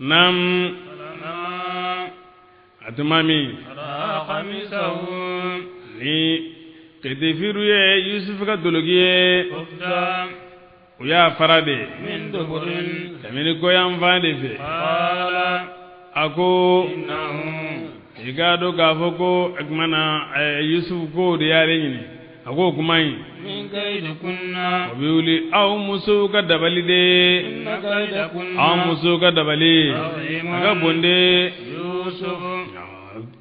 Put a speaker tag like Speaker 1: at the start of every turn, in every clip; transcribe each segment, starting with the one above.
Speaker 1: Naam. A tuma min ni Qitifiru ye Yusufu ka doloki ye, u y'a fara de kabini kɔyanfan de fɛ. A ko i k'a dɔn k'a fɔ ko o tuma na Yusufu ko de y'ale ɲini. A ko o kuma in, o bɛ wuli aw musow ka dabali de, aw musow ka dabali a ka bon de.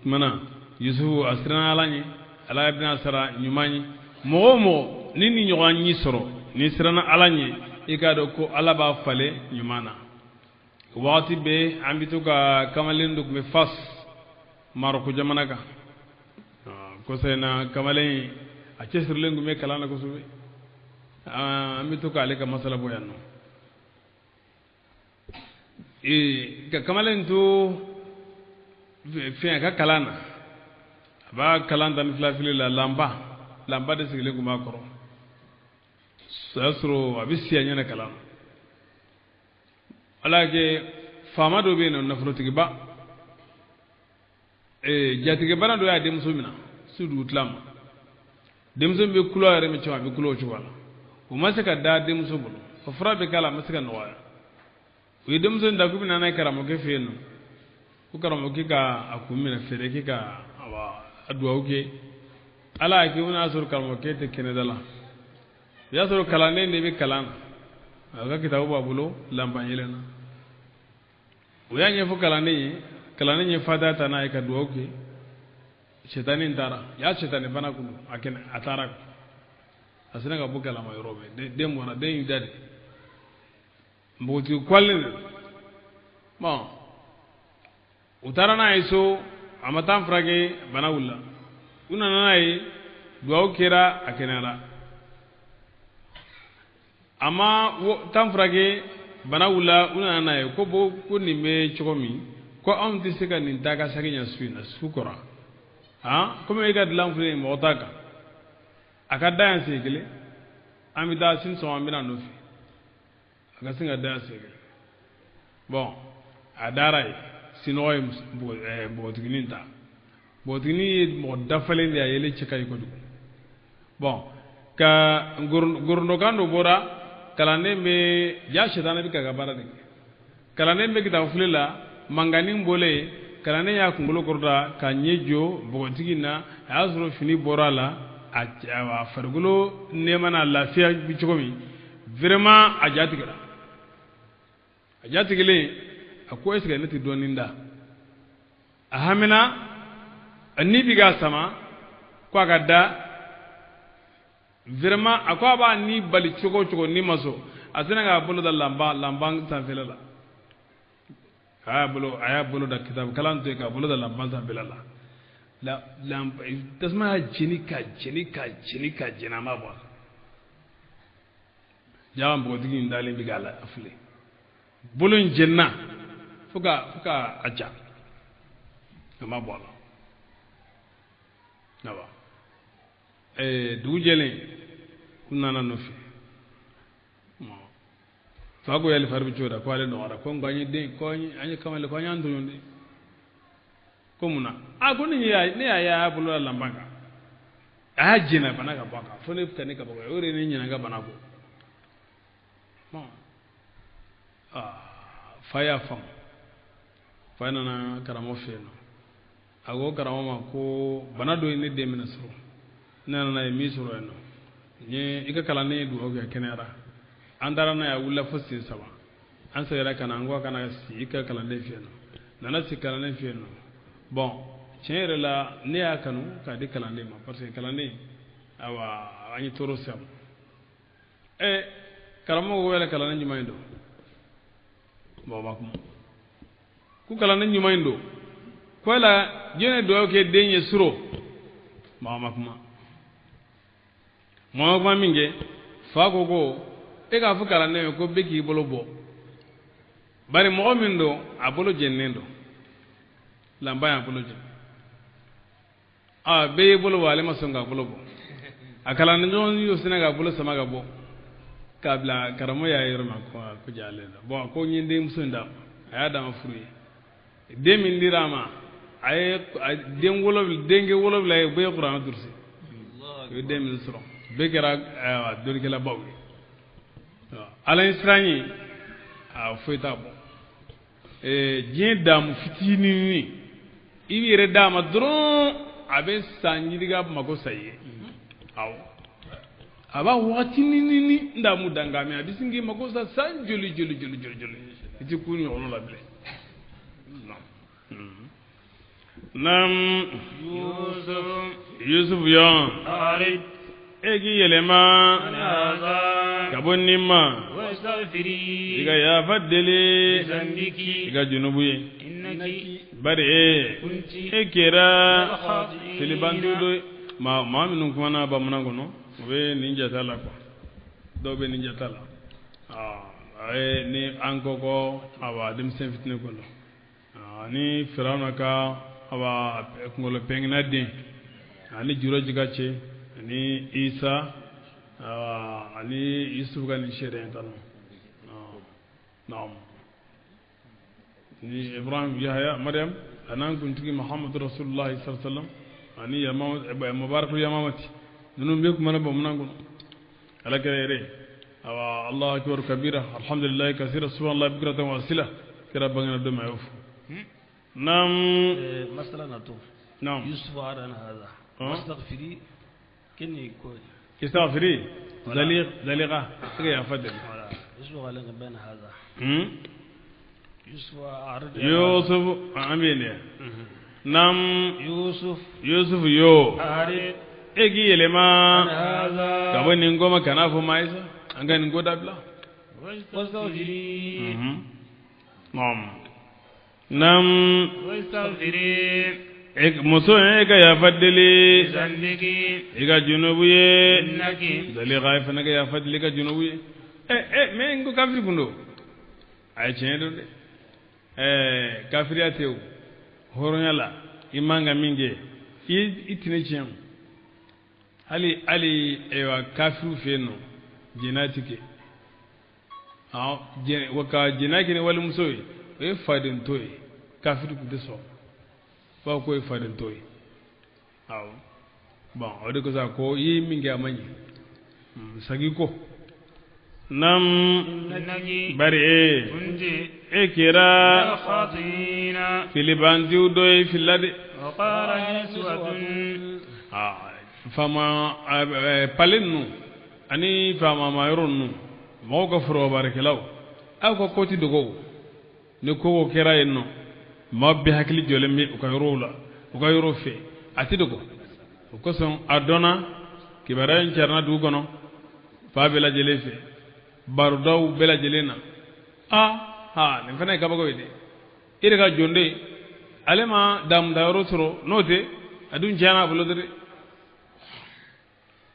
Speaker 1: Tuma na Yusufu a siranna Ala ɲɛ, Ala bɛna sara ɲuman ye. Mɔgɔ o mɔgɔ ni nin ɲɔgɔn y'i sɔrɔ, n'i siranna Ala ɲɛ, i k'a dɔn ko Ala b'a falen ɲuman na. Waati bɛɛ an bɛ to ka kamalen dɔ tun bɛ Fas, Marɔku jamana kan. Kɔsa in na kamalen a cɛsirilen tun bɛ kalan na kosɛbɛ. An bɛ to k'ale ka masala bɔ yan nɔ. Ee ka kamalen to fɛn a ka kalan na, a b'a kalan tan ni fila fili la, lanba lanba de sigilen tun b'a kɔrɔ. O y'a sɔrɔ a bɛ si a ɲɛna kalan na. Ala y'a kɛ faama dɔ bɛ yen nɔ, nafolotigiba. Ee jatigɛbana dɔ y'a denmuso minɛ su dugutila ma. Denmuso bɛ kulo yɛrɛ min cogo, a bɛ kulo o cogo la. O ma se ka da denmuso bolo, o fura bɛ k'a la, a ma se ka nɔgɔya. U ye denmuso in ta k'u bɛ na n'a ye karamɔgɔkɛ fɛ yen nɔ, ko karamɔgɔkɛ ka a kun minɛ feere kɛ ka a dugawu kɛ. Ala y'a kɛ u n'a sɔrɔ karamɔgɔkɛ tɛ kɛnɛda la. O y'a sɔrɔ kalanden de bɛ kalan na, a ka kitabu b'a bolo lanpan yɛlɛn na. U y'a ɲɛfɔ kalanden ye, kalanden ye fatiha ta n'a ye ka dugawu kɛ. Sɛtanɛ taara, y'a sɛtanɛ bana kun a kɛnɛ, a taara, a sina ka bɔ kalama yɔrɔ bɛɛ. Den bɔra, den y'i da de, npogotigi kwalen de. Bon, u taara n'a ye so, a ma taa furakɛ, bana wulila. U nana n'a ye, dugawu kɛra, a kɛnɛyara. A ma tan furakɛ, bana wulila. U nana n'a ye ko bon, ko nin bɛ cogo min, ko anw tɛ se ka nin ta ka segin ɲɛ su in na, su kɔrɔ han, komi e ka dilan filɛ nin, mɔgɔ t'a kan, a ka da yan siɲɛ kelen, an bɛ taa sini sɔgɔma, an bɛ na nɔfɛ, a ka sin ka da yan siɲɛ kelen. Bon, a dara yen, sinɔgɔ ye npogotiginin ta. Npogotiginin ye mɔgɔ dafalen de ye, a yelen cɛ ka ɲi kojugu. Bon, ka gorondokan dɔ bɔra, kalanden bɛ ja, sɛtanɛ bɛ k'a ka baara de kɛ. Kalanden bɛ kitabu fili la, mankannin bɔlen, kalanden y'a kunkolo kɔrɔta ka ɲɛ jɔ npogotigi na, a y'a sɔrɔ fini bɔra a la, a farikolo nɛɛma n'a lafiya bɛ cogo min, vraiment a ja tigɛra. A ja tigɛlen, a ko est ce que ne tɛ dɔɔnin da? A hamina, a ni bɛ k'a sama ko a ka da. Vraiment, a ko a b'a ni bali cogo o cogo, ni ma sɔn. A sina k'a bolo da lanban sanfɛla la. A y'a bolo da, kitabu kalan to yen, k'a bolo da lanban sanfɛla la, tasuma y'a jeni ka jeni ka jeni ka jeni, a ma bɔ a la. Jaa, npogotigi in dalen bɛ k'a la filɛ, bolo in jenina fo ka a ja, a ma bɔ a la. Awa, dugu jɛlen, u nana nɔfɛ. Fa ko yali fari bɛ cogo di? Ko ale nɔgɔyara. Ko nka an ye den, ko an ye kamalen, ko an y'an tɔɲɔ de. Ko mun na? A ko ne y'a ye, a y'a bolo la lanban kan, a y'a jɛnɛ bana ka bɔ a kan, fo ne ka ne kabakoya. O de ye ne ɲinɛ n ka bana kɔ. Bon, aa, fa y'a faamu. Fa nana karamɔgɔ fɛ yen nɔ. A ko karamɔgɔ ma ko bana dɔ ye ne den minɛ sɔrɔ, ne nana n'a ye min sɔrɔ yen nɔ, n ye i ka kalanden ye dugawu kɛ, kɛnɛyara. An taara n'a ye, a wulila fo sen saba. An seginna ka na, an ko a kana si i ka kalanden fɛ yen nɔ, nana si kalanden fɛ yen nɔ. Bon, tiɲɛ yɛrɛ la, ne y'a kanu k'a di kalanden ma, parce que kalanden, ayiwa, an ye tɔɔrɔ se a ma. Ɛ, karamɔgɔ ko yɛrɛ, kalanden jumɛn in don? Mɔgɔ ma kuma. Ko kalanden ɲuman in don, ko yala jɔn ye dugawu kɛ den ye suro? Mɔgɔ ma kuma, mɔgɔ ma kuma. Min kɛ, fa ko ko e k'a fɔ kalanden ye ko bɛɛ k'i bolo bɔ, bari mɔgɔ min don, a bolo jeninen don, lanba y'a bolo jeni. Aa, bɛɛ y'i bolo bɔ, ale ma sɔn k'a bolo bɔ. A kalanden ɲɔgɔn y'o sinna k'a bolo sama ka bɔ k'a bila. Karamɔgɔ y'a ye yɔrɔ min, ko ko jalen don. Bon, ko n ye denmuso in d'a ma. a y'a d'a ma furu ye. Den min dira a ma, a ye den 7, denkɛ 7 ye, u bɛɛ ye kuranɛ durusi. U ye den min sɔrɔ, bɛɛ kɛra dɔnnikɛlabaw ye. Ala ye siran ye, a foyi t'a bɔ. Diɲɛ damu fitinin, i b'i yɛrɛ d'a ma dɔrɔn, a bɛ san yirika mako sa i ye. Awɔ, a b'a wagatinin n damu dangamɛ, a bɛ sin k'i mako sa san joli joli joli joli joli, i ti kun ɲɔgɔn la bilen. Naam. Yusuf yan, e k'i yɛlɛma ka bɔ nin ma, i ka yafa deli i ka junubu ye, bari e kɛra filibantu dɔ ye. Maa minnu kumana bamanan kɔnɔ, u bɛ nin jata la quoi, dɔw bɛ nin jata la. A ye ni an ko awa denmisɛn fitinin ko la, ani Firawuna ka awa kunkolo pɛnkina den, ani Jurɔji ka cɛ, ani Isa, ani Yusuf ka nin seere in ta naam, ni Ibrahim, Yahya, Mariam, an'an kuntigi Muhammadu Rasulullah sallallahu alaihi wasallam, ani Yamama Mubarak Yamamati, ninnu bɛɛ kumana bamanan kɔnɔ. Ala kɛra yɛrɛ awa Allahu akbar kabira, alhamdulillahi kasira, subhanallahi bukratan wa asila, kɛra bangena don min a y'o fɔ. Naam.
Speaker 2: Masala nato.
Speaker 1: Naam.
Speaker 2: Yusuf arana hada. Wastaghfiri kini ko.
Speaker 1: Istaghfiri. Zaliqa. Sika ya fadel.
Speaker 2: Voilà. Yusuf alaka ben hada. Yusuf arad.
Speaker 1: Yusuf amin. Naam.
Speaker 2: Yusuf.
Speaker 1: Yusuf yo.
Speaker 2: Arid.
Speaker 1: E k'i yɛlɛma ka bɔ nin ko ma, kana fɔ maa an ka nin ko dabila.
Speaker 2: Wastaghfiri.
Speaker 1: Naam. Naam. Muso e ka yafa deli i ka junubu ye, Zaliqa fana ka yafa deli i ka junubu ye. Mais n ko kafiri kun don, a ye tiɲɛ don dɛ. Kafiriya tɛ o, hɔrɔnya la i man ka min kɛ, i tɛnɛ tiɲɛ o. Hali hali ayiwa kafiriw fɛ yen nɔ, jɛnɛya ti kɛ. Wa ka jɛnɛya kɛ ni walimuso ye, o ye fadento ye, kafiri tun tɛ sɔn. F'a ko ye fadento ye. Awɔ, bon o de kosɔn a ko i ye min kɛ a ma ɲɛ, segin kɔ. Naam. Bari e kɛra filibantiw dɔ ye, filila dɛ. Faama pale ninnu ani faamama yɔrɔ ninnu, mɔgɔw ka forobaarakɛlaw, aw ka ko ti dogo. Ni ko kɛra yen nɔ, maa bɛɛ hakili jɔlen bɛ u ka yɔrɔw la, u ka yɔrɔ fɛ, a ti dogo. O kosɔn a dɔnna kibaruya in carina dugu kɔnɔ fa bɛɛ lajɛlen fɛ, barodaw bɛɛ lajɛlen na. A nin fana ye kabako ye dɛ. E de ka jɔnden, ale ma damuta yɔrɔ sɔrɔ, n'o tɛ a dun tiɲɛna a bolo dɛ.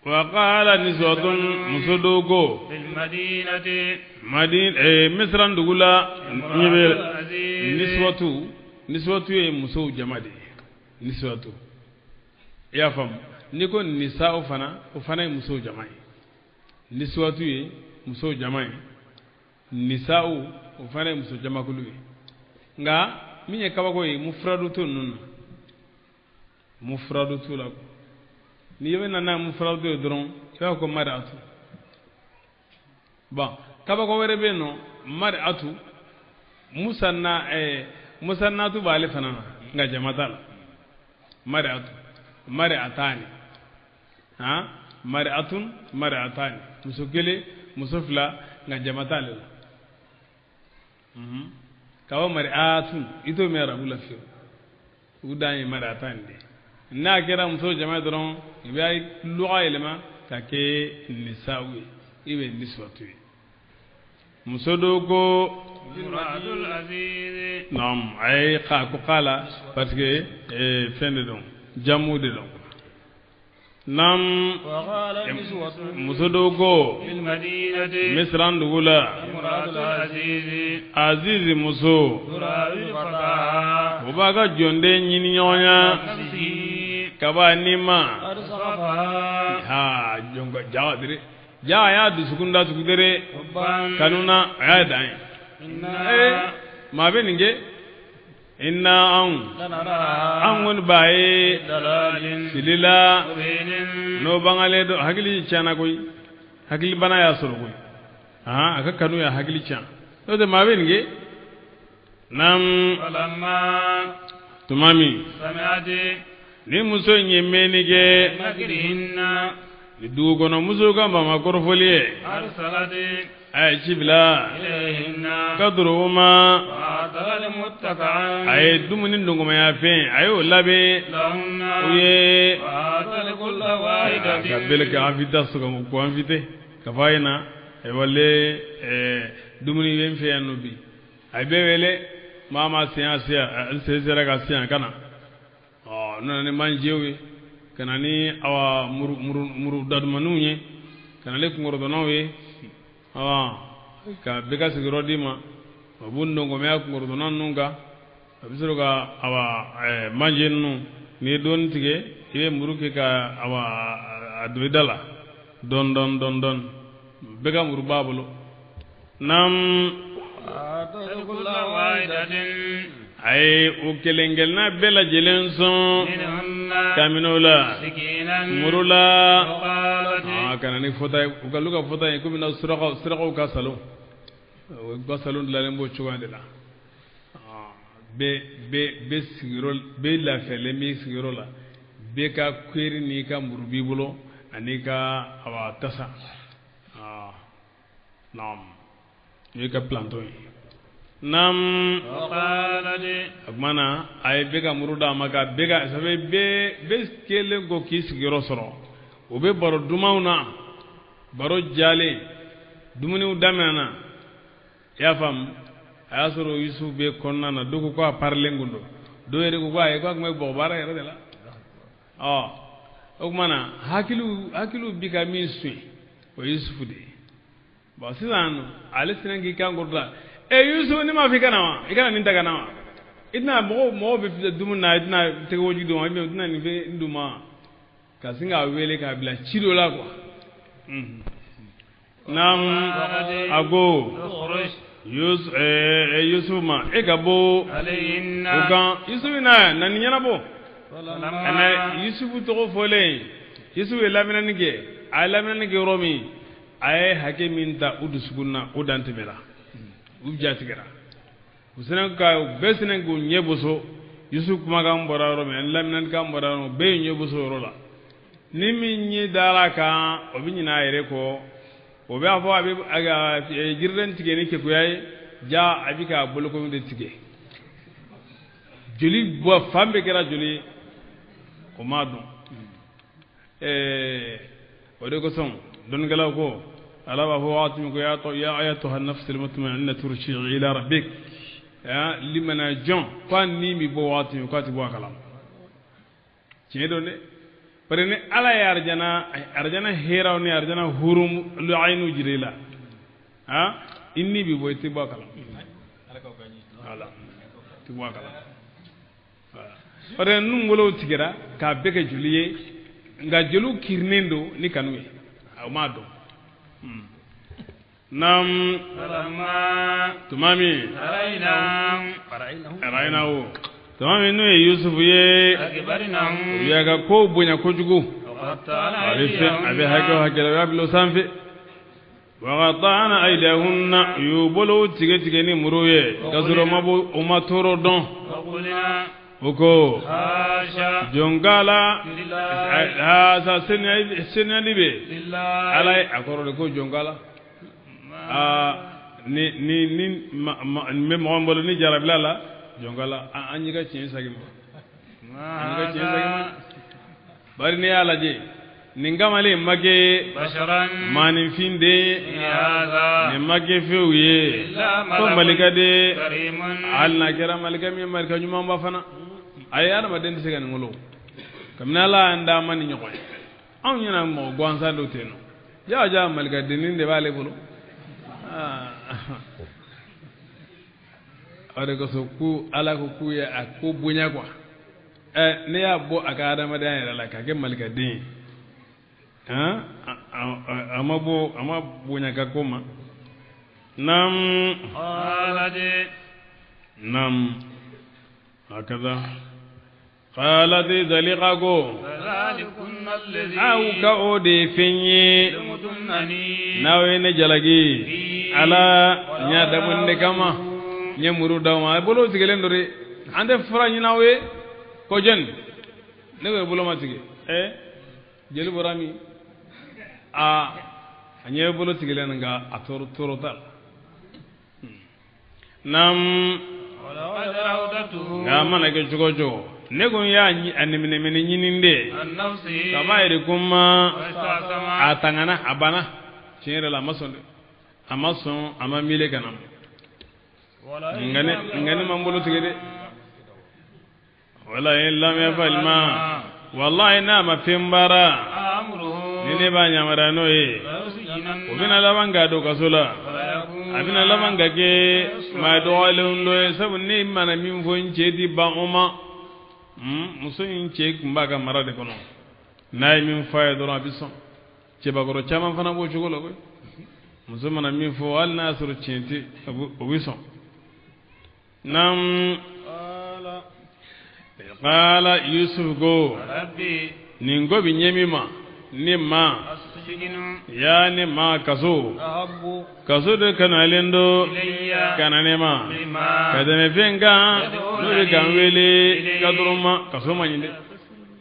Speaker 1: Wa qala niswatun, muso dɔw ko Misira dugu la, niswatu, niswatu ye musow jama de ye. Niswatu, i y'a faamu? N'i ko nisa, o fana ye musow jama ye. Niswatu ye musow jama ye, nisa'u o fana ye muso jamakulu ye. Nka min ye kabako ye, mufradu t'o ninnu na, mufradu t'u la. N'i bɛ na n'a mufradu ye dɔrɔn, i b'a fɔ ko mariatu. Bon, kabako wɛrɛ bɛ yen nɔ, mariatu musanna, musannatu b'ale fana na, nka jama t'a la. Mariatu, mariatani, han, mariatun, mariatani, muso kelen, muso fila, nka jama t'ale la. Ka bɔ mariatun, i t'o mɛn arabu la fiyewu, u dan ye mariatani de ye. N'a kɛra muso jama dɔrɔn, i bɛ lɔgɔ yɛlɛma ka kɛ nisaw ye, i bɛ niswatu ye. Muso dɔw ko naam, a ye ko k'a la parce que fɛn de don, jamu de don. Naam. Muso dɔw ko Misira dugu la, Azizi muso, o b'a ka jɔnden ɲini ɲɔgɔnya ka bɔ a ni ma. Ha, jɔn jaga dere, ja a y'a dusukun datugu dere, kanu na a y'a dan ye. Maa bɛ nin kɛ inna anw an kɔni b'a ye fili la n'o bangalen don hakili tiɲɛna koyi hakili bana y'a sɔrɔ koyi a ka kanu y'a hakili tiɲɛ n'o tɛ maa bɛ nin kɛ naam tuma min ni muso in ye mɛnni kɛ ni dugu kɔnɔ musow ka mama kɔrɔfɔli ye a ye ci bila ka dɔrɔn ma a ye dumuni dɔgɔmaya fɛn a y'o labɛn u ye ka bɛlɛ ka invité sɔgɔma ko invité ka fɔ a ɲɛna ayiwa le dumuni bɛ n fɛ yan nɔ bi a ye bɛɛ wele maa maa sen sen sera ka se yan ka na ɔ nana ni manjew ye ka na ni awa muru muru muru dadumaninw ye ka na ni kunkɔrɔdɔnnaw ye awa ka bɛɛ ka sigiyɔrɔ d'i ma o b'u nɔngɔnmɛya kunkɔrɔdɔnna ninnu kan a bɛ sɔrɔ ka awa manje ninnu n'i ye dɔɔnin tigɛ i bɛ muru kɛ ka awa a don i da la dɔɔni dɔɔni dɔɔni dɔɔni bɛɛ ka muru b'a bolo naam a ye o kelen kelenna bɛɛ lajɛlen sɔn ka minɛ o la muru la ka na ni fɔta ye u ka lu ka fɔta ye komi na surakaw ka salon u ka salon dilanlen b'o cogoya de la bɛɛ sigiyɔrɔ bɛɛ lafiyalen b'i sigiyɔrɔ la bɛɛ ka kuweri n'i ka muru b'i bolo ani ka awa tasa naam i ka planton ye naam o tuma na a ye bɛɛ ka muru d'a ma ka bɛɛ ka sabu bɛɛ kelen ko k'i sigiyɔrɔ sɔrɔ o bɛ baro dumanw na baro jalen dumuniw daminɛna i y'a faamu a y'a sɔrɔ Yusufu bɛ kɔnɔna na dɔw ko ko a parilen kun don dɔw yɛrɛ ko ko ayi k'a tun bɛ bɔgɔ baara yɛrɛ de la ɔ o tuma na hakiliw bi ka min suɲɛ o ye Yusufu de ye bon sisan ale sinna k'i kan kɔrɔta e Yusufu ne m'a fɔ i ka na wa i kana nin ta ka na wa i tɛna mɔgɔw bɛ dumuni na i tɛna tɛgɛkoji d'u ma i tɛna nin fɛn d'u ma ka sin k'a wele k'a bila ci dɔ la quoi naam a ko Yusufu ma e ka bɔ o kan Yusufu na nin ɲɛnabɔ ana Yusufu tɔgɔ fɔlen Yusufu ye laminɛni kɛ a ye laminɛni kɛ yɔrɔ min a ye hakɛ min ta u dusukun na o dan tɛmɛra u jatigɛra u sina ka u bɛɛ sina k'u ɲɛ boso Yusufu kumakan bɔra yɔrɔ min ani laminɛnikan bɔra yɔrɔ min bɛɛ y'u ɲɛ boso yɔrɔ la ni min ɲɛ dara a kan o bɛ ɲinɛ a yɛrɛ kɔ o b'a fɔ a bɛ jiriden tigɛ ni kekuya ye ja a bɛ k'a bolokɔni de tigɛ joli bɔ fan bɛɛ kɛra joli ye o m'a dɔn o de kosɔn dɔnnikɛlaw ko ala b'a fɔ waati min ko ya ayatuha nafsul mutma'innatu irji'i ila rabbik limana jɔn k'a ni bɛ bɔ waati min k'a tɛ bɔ a kalama tiɲɛ don dɛ bari ni ala ye arijana hɛrɛw ni arijana hurum ayinu jira i la i ni bɛ bɔ i tɛ bɔ a kalama wala i tɛ bɔ a kalama bari ninnu bolow tigɛra k'a bɛɛ kɛ joli ye nka joliw kirinen don ni kanu ye o m'a dɔn naam tuma min arayinahu tuma min n'o ye Yusufu ye u y'a ka kow bonya kojugu a bɛ fɛn a bɛ hakɛ o hakɛ la u y'a bila o sanfɛ waqata'na aydahunna u y'u bolow tigɛ tigɛ ni muru ye k'a sɔrɔ u ma tɔɔrɔ dɔn o ko jɔnkala haasa seniyali bɛ ala ye a kɔrɔ de ko jɔnkala ni ni ni n bɛ mɔgɔ min bolo ni jarabila la jɔnkala an y'i ka tiɲɛ segin ma an y'i ka tiɲɛ segin ma bari n'i y'a lajɛ nin kamalen ma kɛ maaninfin den ye nin ma kɛ fewu ye ko malika de hali n'a kɛra malika min ye malika ɲumanba fana a ye adamaden tɛ se ka nin wolo kabini ala y'an d'a ma ni ɲɔgɔn ye anw ɲɛna mɔgɔ gansan dɔ ten nɔ jaa jaa malika dennin de b'ale bolo o de kosɔn ko ala ko k'u ye a ko bonya quoi ne y'a bɔ a ka adamadenya yɛrɛ la k'a kɛ malikaden ye a ma bɔ a ma bonya ka ko ma naam Nam hakaza qalat Zalika ko aw ka o de ye fɛn ye n'aw ye ne jalaki ala n y'a dabɔ nin de kama n ye muru d'aw ma a bolo tigɛlen don dɛ an tɛ fura ɲini aw ye ko jɔni ne ko bolo ma tigɛ ɛ jeli bɔra min aa a ɲɛ bolo tigɛlen nka a tɔɔrɔ tɔɔrɔ t'a la naam nka a mana kɛ cogo o cogo ne ko y'a a nɛminɛminɛ ɲini de ka b'a yɛrɛ ko ma a tangana a banna tiɲɛ yɛrɛ la a ma sɔn dɛ a ma sɔn a ma miiri ka na nka ne ma n bolo tigɛ dɛ wala in lam yafal ma wallahi n'a ma fɛn baara ni ne b'a yamaruya n'o ye o bɛna laban ka don kaso la a bɛna laban ka kɛ maa dɔgɔyalenw dɔ ye sabu ne mana min fɔ n cɛ ti ban o ma muso in cɛ tun b'a ka mara de kɔnɔ n'a ye min fɔ a ye dɔrɔn a bɛ sɔn cɛbakɔrɔ caman fana b'o cogo la koyi muso mana min fɔ hali n'a y'a sɔrɔ tiɲɛ tɛ o bɛ sɔn Naam qala Yusuf ko nin ko bɛ ɲɛ min ma ne ma ya ne ma kaso kaso de kanuyalen don ka na ne ma ka tɛmɛ fɛn kan n'o de ka n wele ka dɔrɔn ma kaso man ɲi dɛ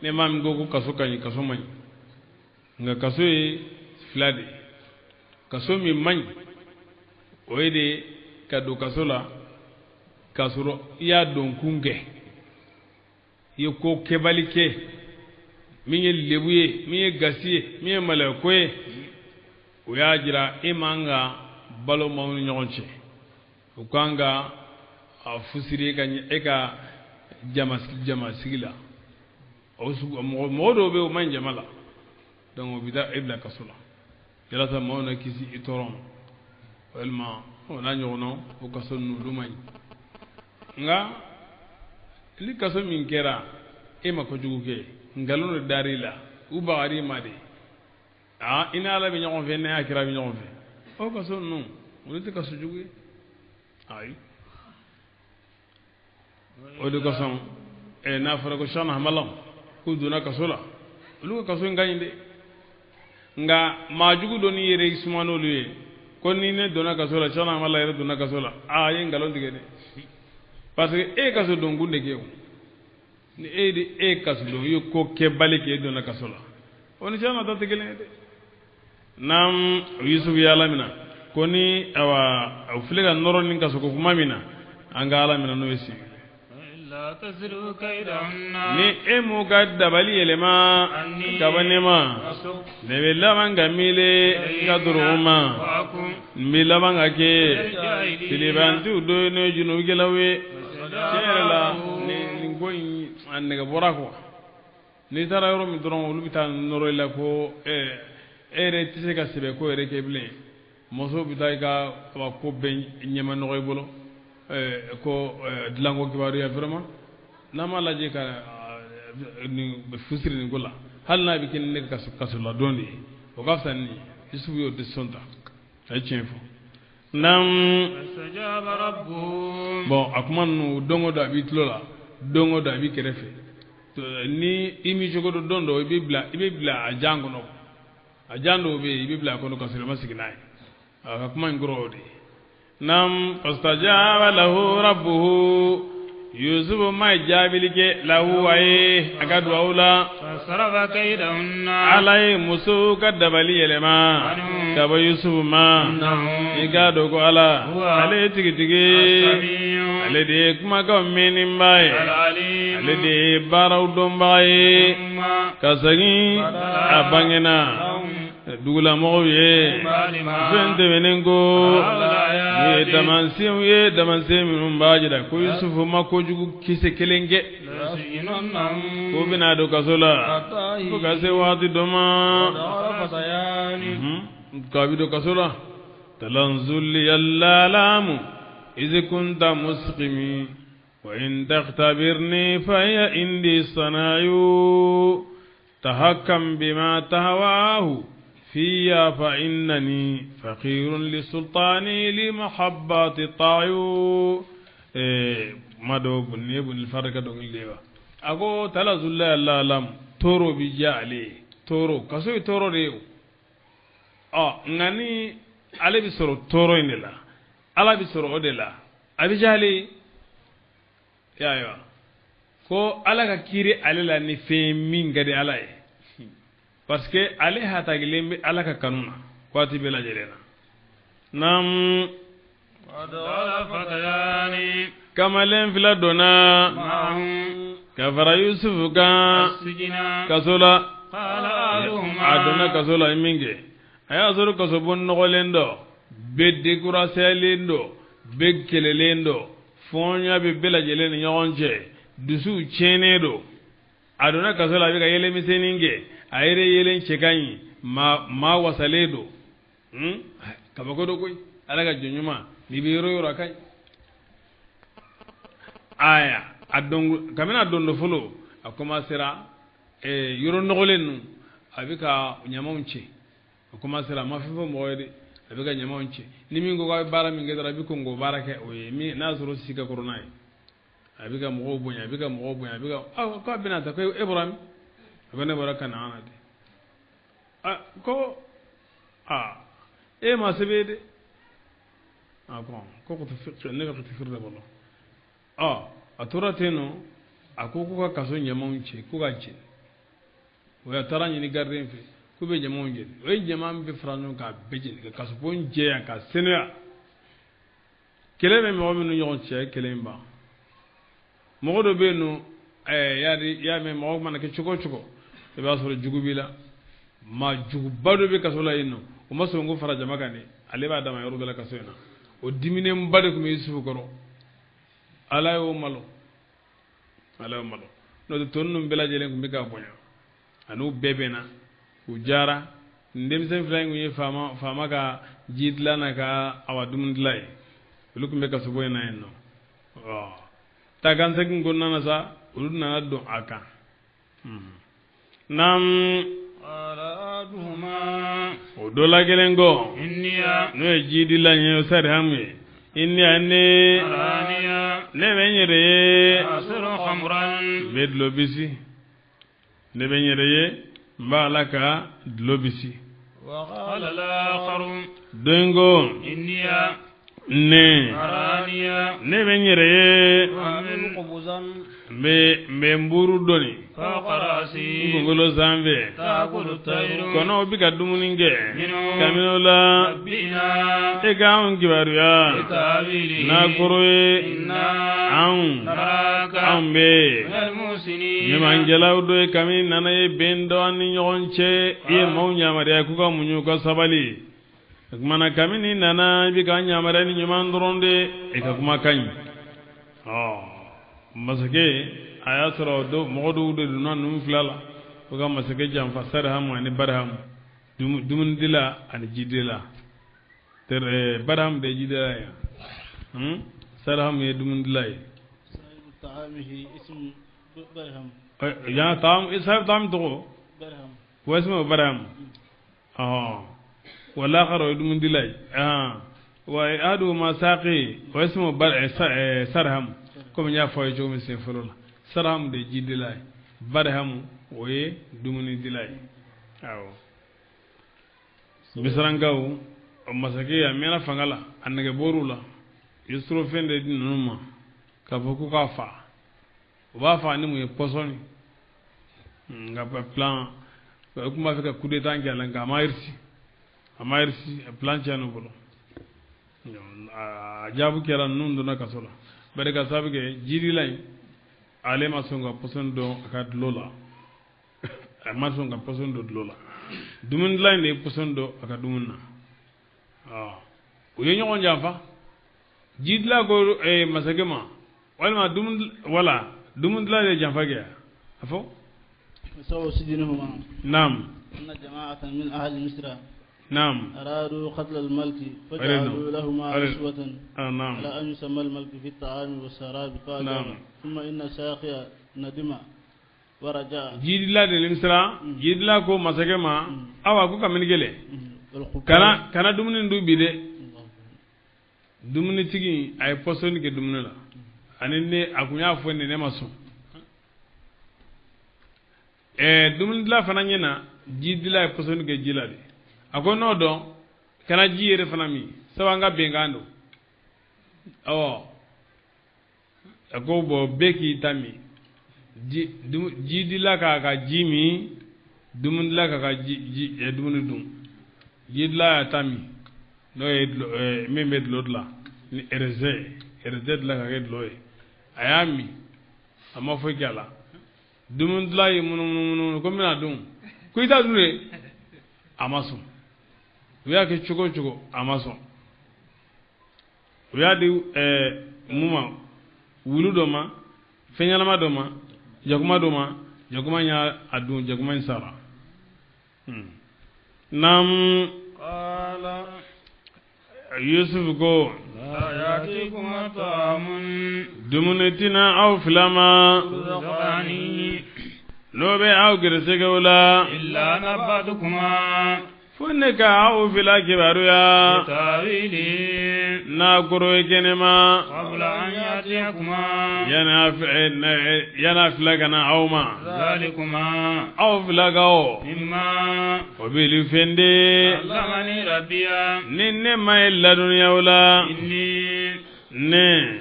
Speaker 1: ne ma min ko ko kaso ka ɲi kaso man ɲi nka kaso ye fila de kaso min man ɲi o ye de ka don kaso la k'a sɔrɔ i y'a don kun kɛ i ye ko kɛbali kɛ min ye lebu ye min ye gasi ye min ye maloyako ye o y'a jira e man ka balo maaw ni ɲɔgɔn cɛ o kan ka a fusiri e ka e ka jama jama sigi la o mɔgɔ dɔw bɛ yen o man ɲi jama la donc o bɛ taa e bila kaso la yalasa maaw na kisi i tɔɔrɔ ma walima o n'a ɲɔgɔnnaw o kaso ninnu olu man ɲi nka ni kaso min kɛra e ma kojugu kɛ nkalon de dar'i la u bagar'i ma de aa i ni ala bɛ ɲɔgɔn fɛ ne y'a kira bɛ ɲɔgɔn fɛ o kaso ninnu olu tɛ kaso jugu ye ayi o de kosɔn n'a fɔra ko Cheikhna Hamala k'u donna kaso la olu ka kaso in ka ɲi dɛ nka maa jugu dɔ n'i yɛrɛ suma n'olu ye ko ni ne donna kaso la Cheikhna Hamala yɛrɛ donna kaso la aa a ye nkalon tigɛ dɛ parce que e ye kaso donkun de kɛ o ni e de e ye kaso don i ye ko kɛbali kɛ e donna kaso la o ni Cheikhna ta tɛ kelen ye dɛ n'an Yusufu ye Ala minɛ ko ni awa o filɛ ka nɔrɔ ni kaso ko kuma min na an ka Ala minɛ n'o ye sigi ni e m'u ka dabali yɛlɛma ka bɔ ne ma ne bɛ laban ka miiri ka dɔrɔn ma n bɛ laban ka kɛ filibantiw dɔ ye n'o ye junubukɛlaw ye tiɲɛ yɛrɛ la nin ko in a nɛgɛ bɔra quoi n'i taara yɔrɔ min dɔrɔn olu bɛ taa nɔrɔ i la ko e yɛrɛ tɛ se ka sɛbɛ ko yɛrɛ kɛ bilen musow bɛ taa i ka ko bɛɛ ɲɛma nɔgɔ i bolo ko dilanko kibaruya vraiment n'an m'a lajɛ ka nin fusiri nin ko la hali n'a bɛ kɛ ni ne ka kasoladon de ye o ka fisa ni Yusufu y'o décision ta a ye tiɲɛ fɔ n'an bon a kuma ninnu don o don a b'i tulo la don o don a b'i kɛrɛfɛ ni i m'i cogo dɔn don dɔ i bɛ bila a jan kɔnɔ a jan dɔw bɛ yen i bɛ bila a kɔnɔ ka sɔrɔ i ma sigi n'a ye a ka kuma in kɔrɔ o de ye nam fastajaba lahu rabbuhu Yusufu ma ye jaabili kɛ lahu a ye a ka duwawu la Ala ye musow ka dabali yɛlɛma ka bɔ Yusufu ma i k'a dɔn ko Ala ale ye tigitigi ale de ye kumakanw mɛnniba ye ale de ye baaraw dɔnbaga ye ka segin a bangena dugulamɔgɔw ye fɛn tɛmɛnen ko nin ye taamasiyɛnw ye taamasiyɛn minnu b'a jira ko Yusufu ma kojugu kisɛ kelen kɛ k'o bɛna don kaso la fo ka se waati dɔ ma k'a bɛ don kaso la talanzuliyalalamu izi kunta musqimi wa in takhtabirni fa hiya indi sanayu tahakkam bima tahawahu fiya fa innani faqirun li sultani li mahabbati tayu Ma dɔn nin ye Bunil Fari ka dɔnkili de ye wa? A ko tala zula alam tɔɔrɔ bɛ diya ale ye, tɔɔrɔ kaso ye tɔɔrɔ de ye o. Ɔ nka ni ale bɛ sɔrɔ tɔɔrɔ in de la, Ala bɛ sɔrɔ o de la, a bɛ diya ale ye. Y'a ye wa? Ko Ala ka kiiri ale la ni fɛn min ka di Ala ye, parce que ale hatakilen bɛ Ala ka kanu na waati bɛɛ lajɛlen na. Naam. Kamalen fila donna ka fara Yusufu kan kaso la. A donna kaso la min kɛ, a y'a sɔrɔ kasobon nɔgɔlen dɔ, bɛɛ dekuraselen dɔ, bɛɛ kɛlɛlen dɔ, fɔɲɔ bɛ bɛɛ lajɛlen ni ɲɔgɔn cɛ, dusuw tiɲɛnen don. A donna kaso la, a bɛ ka yɛlɛmisɛnnin kɛ, a yɛrɛ yelen cɛ ka ɲi, maa wasalen don. Kabako dɔ koyi, Ala ka jɔn ɲuman, n'i bɛ yɔrɔ o yɔrɔ a ka ɲi. Aya, a don kabini a don dɔ fɔlɔ, a commencera yɔrɔ nɔgɔlen ninnu, a bɛ ka ɲamanw cɛ. A commencera, a ma fɛn fɔ mɔgɔ ye dɛ, a bɛ ka ɲamanw cɛ. Ni min ko k'a bɛ baara min kɛ dɔrɔn, a bɛ kɔn k'o baara kɛ o ye, min n'a y'a sɔrɔ si ka kɔrɔ n'a ye. A bɛ ka mɔgɔw bonya, a bɛ ka mɔgɔw bonya, a bɛ ka, aw k'a bɛna ta ko e bɔra min? A ko ne bɔra Kanaana de. A ko aa, e ma sɛbɛn ye dɛ. A ko ko ne bɛ kiti de bolo. Ɔ a tora ten nɔ, a ko k'u ka kaso ɲamanw cɛ, k'u ka jeni. O ya taara ɲini gardien fɛ k'u bɛ ɲamanw jeni. O ye ɲaman bɛɛ fara ɲɔgɔn kan k'a bɛɛ jeni, ka kasobon jɛya, ka senuya. Kɛlɛ bɛ mɔgɔ minnu ɲɔgɔn cɛ, a ye kɛlɛ in ban. Mɔgɔ dɔ bɛ yen nɔ, y'a mɛn mɔgɔ mana kɛ cogo o cogo, i b'a sɔrɔ jugu b'i la. Maa juguba dɔ bɛ kaso la yen nɔ, o ma sɔn ko fara jama kan dɛ, ale b'a dama yɔrɔ dɔ la kaso in na. O diminenba de tun bɛ Yusufu kɔrɔ. Ala y'o malo, Ala y'o malo. N'o tɛ tɔ ninnu bɛɛ lajɛlen tun bɛ k'a bonya, a n'u bɛɛ bɛnna, u jara. Nin denmisɛn fila in tun ye faama ka ji dilan n'a ka awa dumuni dilan ye, olu tun bɛ kasobon in na yen nɔ. Ɔ taa kan segin kɔnɔna na sa, olu nana don a kan. Naam. O dɔ la kelen ko, n'o ye jidila ye, o Sarihamu ye, inni ne ne bɛ n yɛrɛ ye n bɛ dulɔ bisi, ne bɛ n yɛrɛ ye n b'a la ka dulɔ bisi. Dɔ in ko, ne ne bɛ n yɛrɛ ye n bɛ nburu doni n kunkolo sanfɛ, kɔnɔw bɛ ka dumuni kɛ kabini o la. E ka anw kibaruya n'a kɔrɔ ye, anw bɛ ɲumankɛlaw dɔ ye. Kabini nana ye bɛn dɔ an ni ɲɔgɔn cɛ, i ye maaw yamaruya k'u ka muɲu, ka sabali. O tuma na kabini nana, i bɛ k'an yamaruya ni ɲuman dɔrɔn de, e ka kuma ka ɲi. Ɔ masakɛ a y'a sɔrɔ mɔgɔ dɔw de donna ninnu fila la, o ka masakɛ janfa, Sarihamu ani Barihamu, dumunidila ani jidila. Barihamu de ye jidila ye, Sarihamu ye dumunidila ye. Yan sahibu taam tɔgɔ wa ismu Barihamu. Wal akhar o ye dumunidila ye, wa ahaduhuma saqi wa ismu Sarham. Komi n y'a fɔ aw ye cogo min sen fɔlɔ la, Sarham de ye jidila ye, Barham o ye dumunidila ye. Awɔ, Misirankaw masakɛ a mɛnna fanga la, a nɛgɛ bɔr'u la, u ye surɔfɛn de di ninnu ma k'a fɔ k'u k'a fa. U b'a fa ni mun ye? Pɔsɔni. Nka plan, u tun b'a fɛ ka coup d'état kɛ a la, nka a ma réussi, a ma réussi, plan tiɲɛna u bolo. A jaabi kɛra ninnu donna kaso la. Bari ka sababu kɛ jidila in, ale ma sɔn ka pɔsɔni don a ka dulɔ la, a ma sɔn ka pɔsɔni don dulɔ la. Dumunidila in de ye pɔsɔni don a ka dumuni na. U ye ɲɔgɔn janfa. Jidila ko masakɛ ma, walima dumuni, wala dumunidila de ye janfa kɛ, a fɔ. Naam. Naam.
Speaker 3: أرادوا قتل الملك فجعلوا لهما رشوة
Speaker 1: نعم.
Speaker 3: على أن يسمى الملك في الطعام والشراب فأجاب. ثم إن الساقي ندم ورجع.
Speaker 1: Jidila de nimisira. Jidila ko masakɛ ma, awa, ko kabini kelen kana dumuni dun bi dɛ. Dumunitigi a ye pɔsɔni kɛ dumuni la. Ani ne a kun y'a fɔ ne ne ma sɔn. Dumunidila fana ɲɛ na jidila ye pɔsɔni kɛ ji la de. A ko n'o dɔn kana ji yɛrɛ fana min sabu an ka bɛnkan don. Awɔ a ko bɔn bɛɛ k'i ta min. Jidila k'a ka ji min, dumunidila k'a ka ji dumuni dun. Jidila y'a ta min n'o ye min bɛ dulɔ dilan ni ereze dilan ka kɛ dulɔ ye, a y'a min a ma foyi kɛ a la. Dumunidila ye munumunu ko n bɛna dun, ko i t'a dun de, a ma sɔn. U y'a kɛ cogo o cogo a ma sɔn. U y'a di mun ma, wulu dɔ ma, fɛn ɲɛnama dɔ ma, jakuma dɔ ma, jakuma y'a dun, jakuma in sara. Naam. Yusuf ko dumuni tɛna aw fila ma n'o bɛ aw gɛrɛsɛgɛw la fo ne ka aw fila kibaruya n'a kɔrɔ ye kɛnɛma yan'a fila ka na aw ma aw fila ka o o bɛ fɛn de ni ne ma ye ladɔnniya o la ne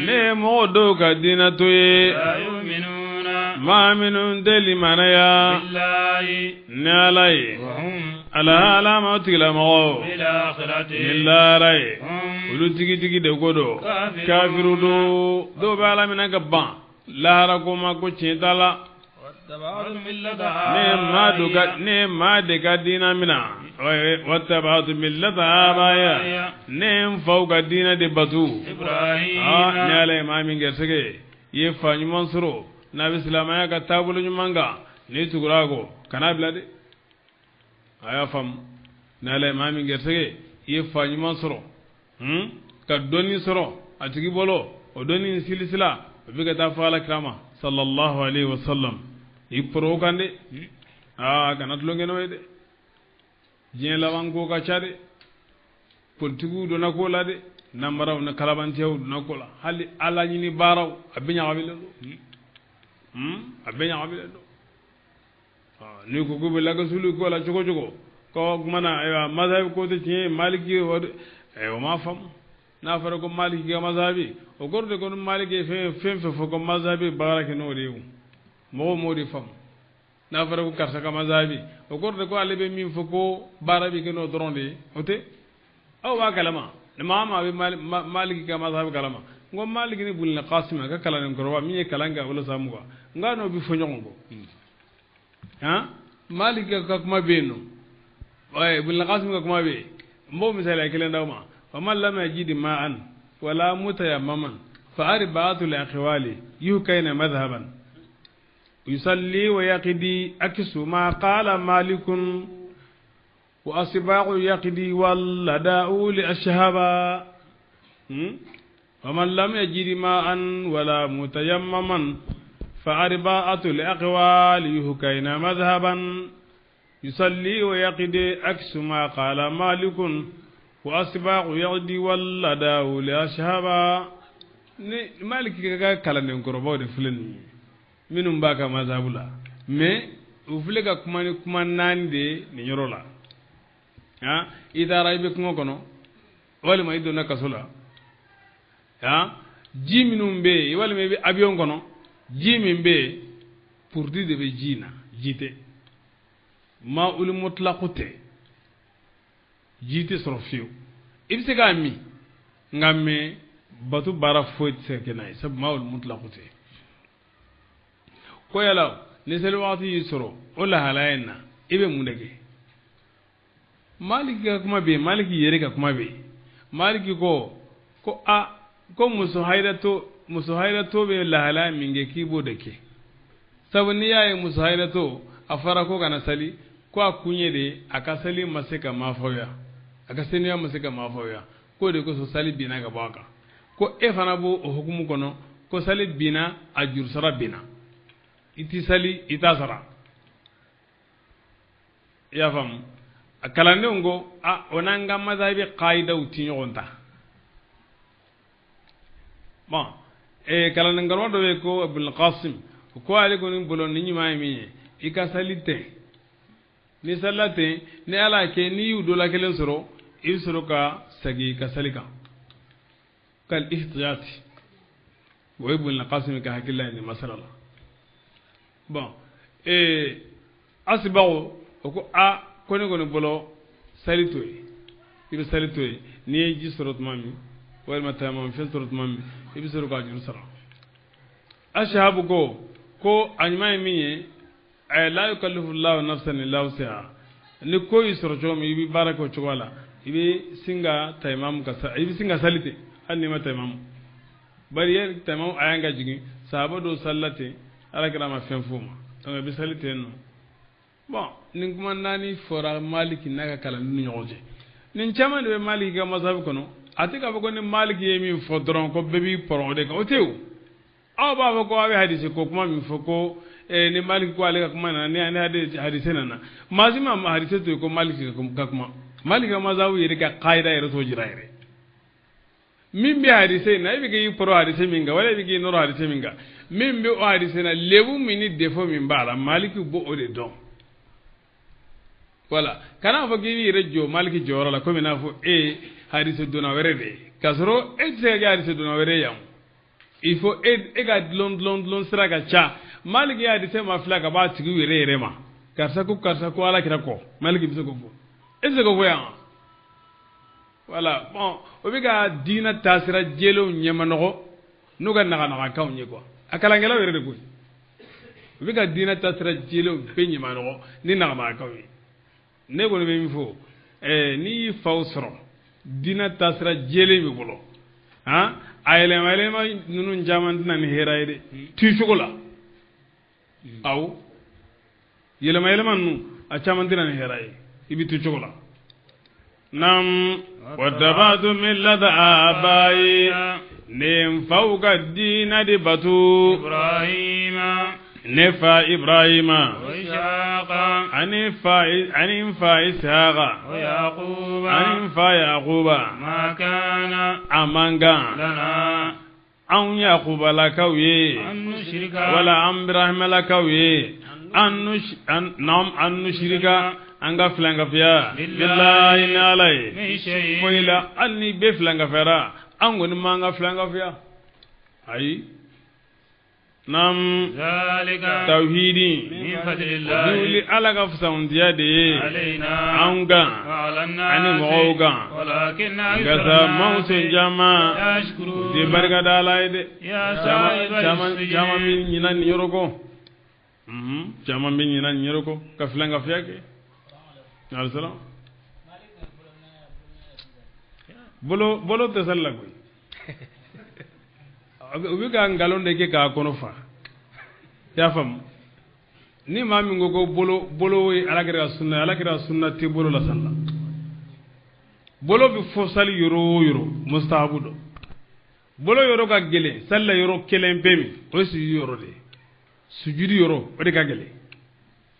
Speaker 1: ne ye mɔgɔ dɔw ka diinɛ to ye maa minnu tɛ limanaya ni Ala ye ala ma tigilamɔgɔw ni lahara ye olu tigitigi de ko don kafiru don dɔw bɛ Ala minɛ ka ban lahara ko ma ko tiɲɛ t'a la. Ne maa de ka diinɛ minɛ wattaba'tu millata abaya ne n faw ka diinɛ de batu. Ni Ala ye maa min gɛrɛsɛgɛ i ye fa ɲuman sɔrɔ n'a bɛ silamɛya ka taabolo ɲuman kan n'i tugura a kɔ kana bila dɛ. A y'a faamu ni Ala ye maa min gɛrɛsɛgɛ i ye fa ɲuman sɔrɔ ka dɔnni sɔrɔ a tigi bolo o dɔnni silisila o bɛ ka taa fɔ Ala kira ma sallallahu alaihi wa sallam i poro kan dɛ. Aa kana tulonkɛ n'o ye dɛ. Diɲɛ laban ko ka ca dɛ. Politikiw donna ko la dɛ, nanbaraw ni kalabantiyaw donna ko la, hali Ala ɲini baaraw a bɛɛ ɲagamilen don. A bɛɛ ɲagamilen don. N'i ko k'u bɛ lagasuli ko la cogo cogo ko o tuma na ayiwa mazahabi ko tɛ tiɲɛ ye Maliki o de o m'a faamu. N'a fɔra ko Maliki ka mazahabi o kɔrɔ de ko ni Maliki ye fɛn fɛn fɔ ko mazahabi baara kɛ n'o de ye o mɔgɔw m'o de faamu. N'a fɔra ko karisa ka mazahabi o kɔrɔ de ko ale bɛ min fɔ ko baara bɛ kɛ n'o dɔrɔn de ye o tɛ. Aw b'a kalama maa maa bɛ Maliki ka mazahabi kalama n ko Maliki ni Bulina Kasima ka kalandenkɔrɔba min ye kalan kɛ a bolo san 20 n k'a n'o bɛ fɔ ɲɔgɔn kɔ. Han Maliki ka kuma bɛ yen nɔ, Bulina Kasima ka kuma bɛ yen. N b'o misaliya kelen d'aw ma. Faman lam yajid ma'an wala mutayammaman fa arba'atu al-aqwali yuhkayna madhhaban yusalli wa yaqdi aksu ma qala malikun wa asba'u yaqdi wal ada'u li ashhaba. Faman lam yajid ma'an wala mutayammaman fa arba'atu al-aqwali yuhkayna madhhaban yusalli wa yaqdi aksu ma qala malikun wa asba'u yaqdi wal ada'u li ashhaba. Ni Maliki ka kalandenkɔrɔbaw de filɛ nin ye minnu b'a ka mazahabu la, mais u filɛ ka kuma ni kuma naani de ye nin yɔrɔ la. I taara i bɛ kungo kɔnɔ walima i donna kaso la, ji minnu bɛ yen walima i bɛ avion kɔnɔ ji min bɛ yen produit de bɛ ji in na, ji tɛ ma ulu mutlaqu tɛ, ji tɛ sɔrɔ fiyewu. I bɛ se k'a min nka mais bato baara foyi tɛ se ka kɛ n'a ye sabu ma ulu mutlaqu tɛ. Ko yala ni seli waati y'i sɔrɔ o lahalaya in na i bɛ mun de kɛ? Maliki ka kuma bɛ yen, Maliki yɛrɛ ka kuma bɛ yen. Maliki ko ko a ko muso hayiratɔ bɛ lahalaya min kɛ k'i b'o de kɛ sabu n'i y'a ye muso hayiratɔ a fɔra ko kana sali ko a kun ye de a ka sali ma se ka maafɔya, a ka seniya ma se ka maafɔya, k'o de kosɔn sali binna ka bɔ a kan. Ko e fana b'o o hukumu kɔnɔ ko sali binna a jurusara binna, i ti sali i t'a sara. I y'a faamu? A kalandenw ko a o n'an ka mazahabi kayidaw ti ɲɔgɔn ta. Bon, kalanden karamɔgɔ dɔ bɛ yen ko Abdul Qasim, ko ale kɔni bolo ni ɲuman ye min ye, i ka sali ten. Ni salila ten, ni Ala y'a kɛ n'i y'u dɔ la kelen sɔrɔ, i bɛ sɔrɔ ka segin i ka sali kan. Kal ihtiyati, o ye Ibn Qasim ka hakilila ye nin masala la. Bon, Asibaw o ko a ko ne kɔni bolo sali to yen, i bɛ sali to yen, n'i ye ji sɔrɔ tuma min walima tayamam fɛn sɔrɔ tuma min, i bɛ sɔrɔ k'a juru sara. Ashabu ko a ɲuman ye min ye, la yukallifu Allahu nafsan illa wus'aha, ni ko y'i sɔrɔ cogo min, i bɛ baara kɛ o cogo la, i bɛ sin ka tayamam ka i bɛ sin ka sali ten, hali n'i ma tayamam. Bari ye tayamam a y'an ka jigin, sahaba dɔw salila ten, Ala kɛra ma fɛn f'o ma, donc i bɛ sali ten nɔ. Bon, nin kuma naani fɔra Maliki n'a ka kalandenw ni ɲɔgɔn cɛ. Nin caman de bɛ Maliki ka masabu kɔnɔ. A tɛ k'a fɔ ko ni Maliki ye min fɔ dɔrɔn ko bɛɛ b'i pɔrɔn o de kan, o tɛ o. Aw b'a fɔ ko aw bɛ hadise ko kuma min fɔ ko ni Maliki ko ale ka kuma nana, ni hadise nana, maa si ma hadise to yen ko Maliki ka kuma. Maliki ka masabu yɛrɛ ka kayida yɛrɛ t'o jira yɛrɛ. Min bɛ hadise in na, e bɛ k'i pɔrɔ hadise min kan, wala e bɛ k'i nɔrɔ hadise min kan, min bɛ o hadise na, lebu min ni défaut min b'a la, Maliki b'o o de dɔn. Voilà, kana fɔ k'i b'i yɛrɛ jɔ Maliki jɔyɔrɔ la komi n'a fɔ e ye hadise donna wɛrɛ de ye, k'a sɔrɔ e tɛ se ka kɛ hadise donna wɛrɛ ye yan. Il faut e ka dulon sira ka ca. Maliki ye hadise ma fila ka b'a tigi yɛrɛ ma, karisa ko karisa ko Ala kira kɔ, Maliki bɛ se k'o fɔ, e tɛ se k'o fɔ yan. Voilà, bon, o bɛ ka diinɛ taasira jɛlenw ɲɛmanɔgɔ n'u ka naganagakanw ye quoi. A kalankɛlaw yɛrɛ de koyi, u bɛ ka diinɛ taasira jɛlenw bɛɛ ɲɛmanɔgɔ ni naganagakanw ye. Ne kɔni bɛ min fɔ, n'i y'i faw sɔrɔ diinɛ taasira jɛlen b'i bolo, han, a yɛlɛma yɛlɛma ninnu caman tɛna ni hɛrɛ ye dɛ, tu cogo la. Awɔ, yɛlɛma yɛlɛma ninnu a caman tɛna ni hɛrɛ ye, i bɛ tu cogo la. Nam wattaba'tu millata abai, ne n faw ka diinɛ de bato.
Speaker 4: Ibrahima,
Speaker 1: ne fa Ibrahima,
Speaker 4: wa Ishaqa,
Speaker 1: ani n fa Ishaqa,
Speaker 4: wa Yaquba,
Speaker 1: ani n fa Yaquba.
Speaker 4: Ma kana
Speaker 1: a man kan
Speaker 4: lana
Speaker 1: anw Yaqubalakaw ye,
Speaker 4: an nushrika,
Speaker 1: wala an Ibrahimalakaw ye, an nushrika, an ka filankafiya billahi ni Ala ye foyi la. Hali ni bɛɛ filankafiyara, an kɔni m'an ka filankafiya. Ayi. Nam tawhidi wuli Ala ka fisamantiya de ye anw kan ani mɔgɔw kan, nka sa maaw sen caman u tɛ barika da Ala ye dɛ. Caman bɛ ɲinɛ nin yɔrɔ kɔ, caman bɛ ɲinɛ nin yɔrɔ kɔ ka filankafiya kɛ. Alayisalaam. Bolo tɛ sali la koyi. U bɛ ka nkalon de kɛ k'a kɔnɔ fa. I y'a faamu? Ni maa min ko bolo ye Ala kira ka sunna ye, Ala kira ka sunna tɛ bolo la sali la. Bolo bɛ fɔ sali yɔrɔ o yɔrɔ, mustahabu don. Bolo yɔrɔ ka gɛlɛn sali la yɔrɔ kelen pe min, o ye sujudi yɔrɔ de ye. Sujudi yɔrɔ o de ka gɛlɛn.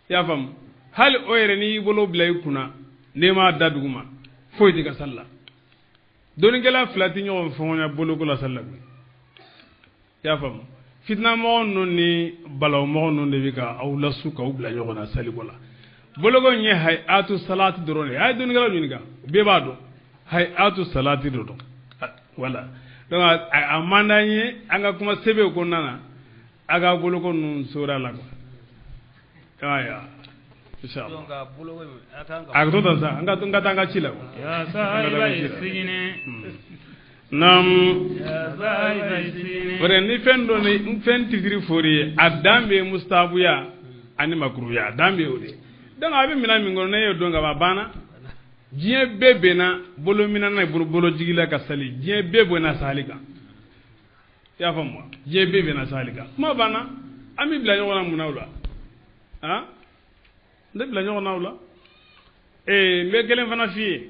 Speaker 1: I y'a faamu? Hali o yɛrɛ n'i y'i bolo bila i kunna, n'i m'a da duguma, foyi tɛ ka sali la. Dɔnnikɛla fila tɛ ɲɔgɔn fɔɲɔgɔnya boloko la sali la koyi. I y'a faamu? Fitinamɔgɔ ninnu ni balawmɔgɔ ninnu de bɛ ka aw lasu k'aw bila ɲɔgɔn na saliko la. Boloko in ye hayatu salati dɔrɔn de ye. A ye dɔnnikɛlaw ɲininka, bɛɛ b'a dɔn. Hayatu salati de don. Voilà. Donc a man d'an ye an ka kuma sɛbɛnw kɔnɔna na, a ka boloko ninnu sora la quoi. Ayiwa. Inshallah. A ka to tan sa, an ka taa an ka ci la quoi.
Speaker 4: Ya sahiba sijini.
Speaker 1: Nam.
Speaker 4: Ya sahiba sijini.
Speaker 1: O de ni fɛn dɔ ni fɛn titiri fɔr'i ye, a dan bɛ mustahabuya ani makuruya, a dan bɛ o de. Donc a bɛ minɛn min kɔnɔ, n'e y'o dɔn ka ban, a banna. Diɲɛ bɛɛ bɛnna bolo minɛ na bolojigi la ka sali, diɲɛ bɛɛ bɛnna sali kan. I y'a faamu wa? Diɲɛ bɛɛ bɛnna sali kan. Kuma banna, an bɛ bila ɲɔgɔn na mun na o la? Han? N tɛ bila ɲɔgɔn na o la. N bɛ kelen fana f'i ye.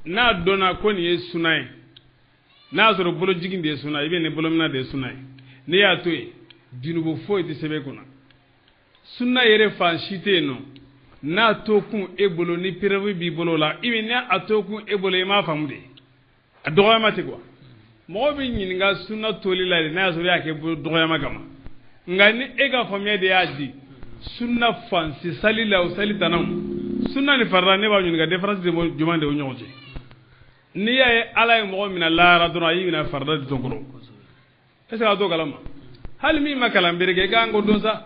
Speaker 1: N'a dɔnna ko nin ye suna ye, n'a y'a sɔrɔ bolojigin de ye suna ye, i bɛ nin bolominɛ de ye suna ye, n'i y'a to yen, junubu foyi tɛ sɛbɛn kunna. Sunna yɛrɛ fan si tɛ yen nɔ, n'a to kun e bolo ni preuve b'i bolo la, i bɛ n'a to kun e bolo i m'a faamu de, a dɔgɔyama tɛ quoi. Mɔgɔ bɛ ɲininka sunna toli la de n'a y'a sɔrɔ i y'a kɛ bolo dɔgɔyama kama. Nka ni e ka faamuya de y'a di sunna fansi sali la o sali tanaw sunna ni farida ne b'a ɲininka différence de jumɛn de o ɲɔgɔn cɛ. N'i y'a ye Ala ye mɔgɔ minɛ lahara dɔrɔn a y'i minɛ farida de tɔnkɔrɔ. Est ce que a t'o kalama? Hali min ma kalan bere kɛ i kan k'o dɔn sa.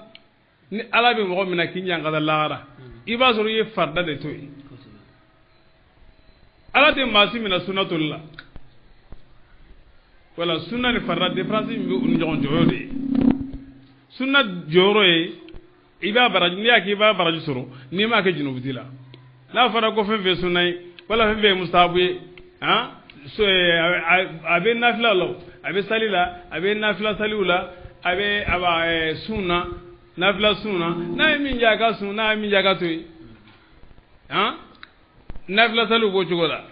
Speaker 1: Ni Ala bɛ mɔgɔ minɛ k'i ɲangata lahara i b'a sɔrɔ i ye farida de to yen. Ala tɛ maa si minɛ sunna toli la. Wala sunna ni farida différence min bɛ u ni ɲɔgɔn cɛ o y'o de ye. Sunna jɔyɔrɔ ye i b'a baraji, n'i y'a kɛ i b'a baraji sɔrɔ, n'i m'a kɛ junubu t'i la. N'a fɔra ko fɛn fɛn sunna ye wala fɛn fɛn ye mustahabu ye, han, a bɛ nafila la, a bɛ sali la, a bɛ nafila saliw la, a bɛ a b'a sun na, nafila sun na, n'a ye min jɛ a ka sun, n'a ye min jɛ a ka to yen, han, nafila saliw b'o cogo la.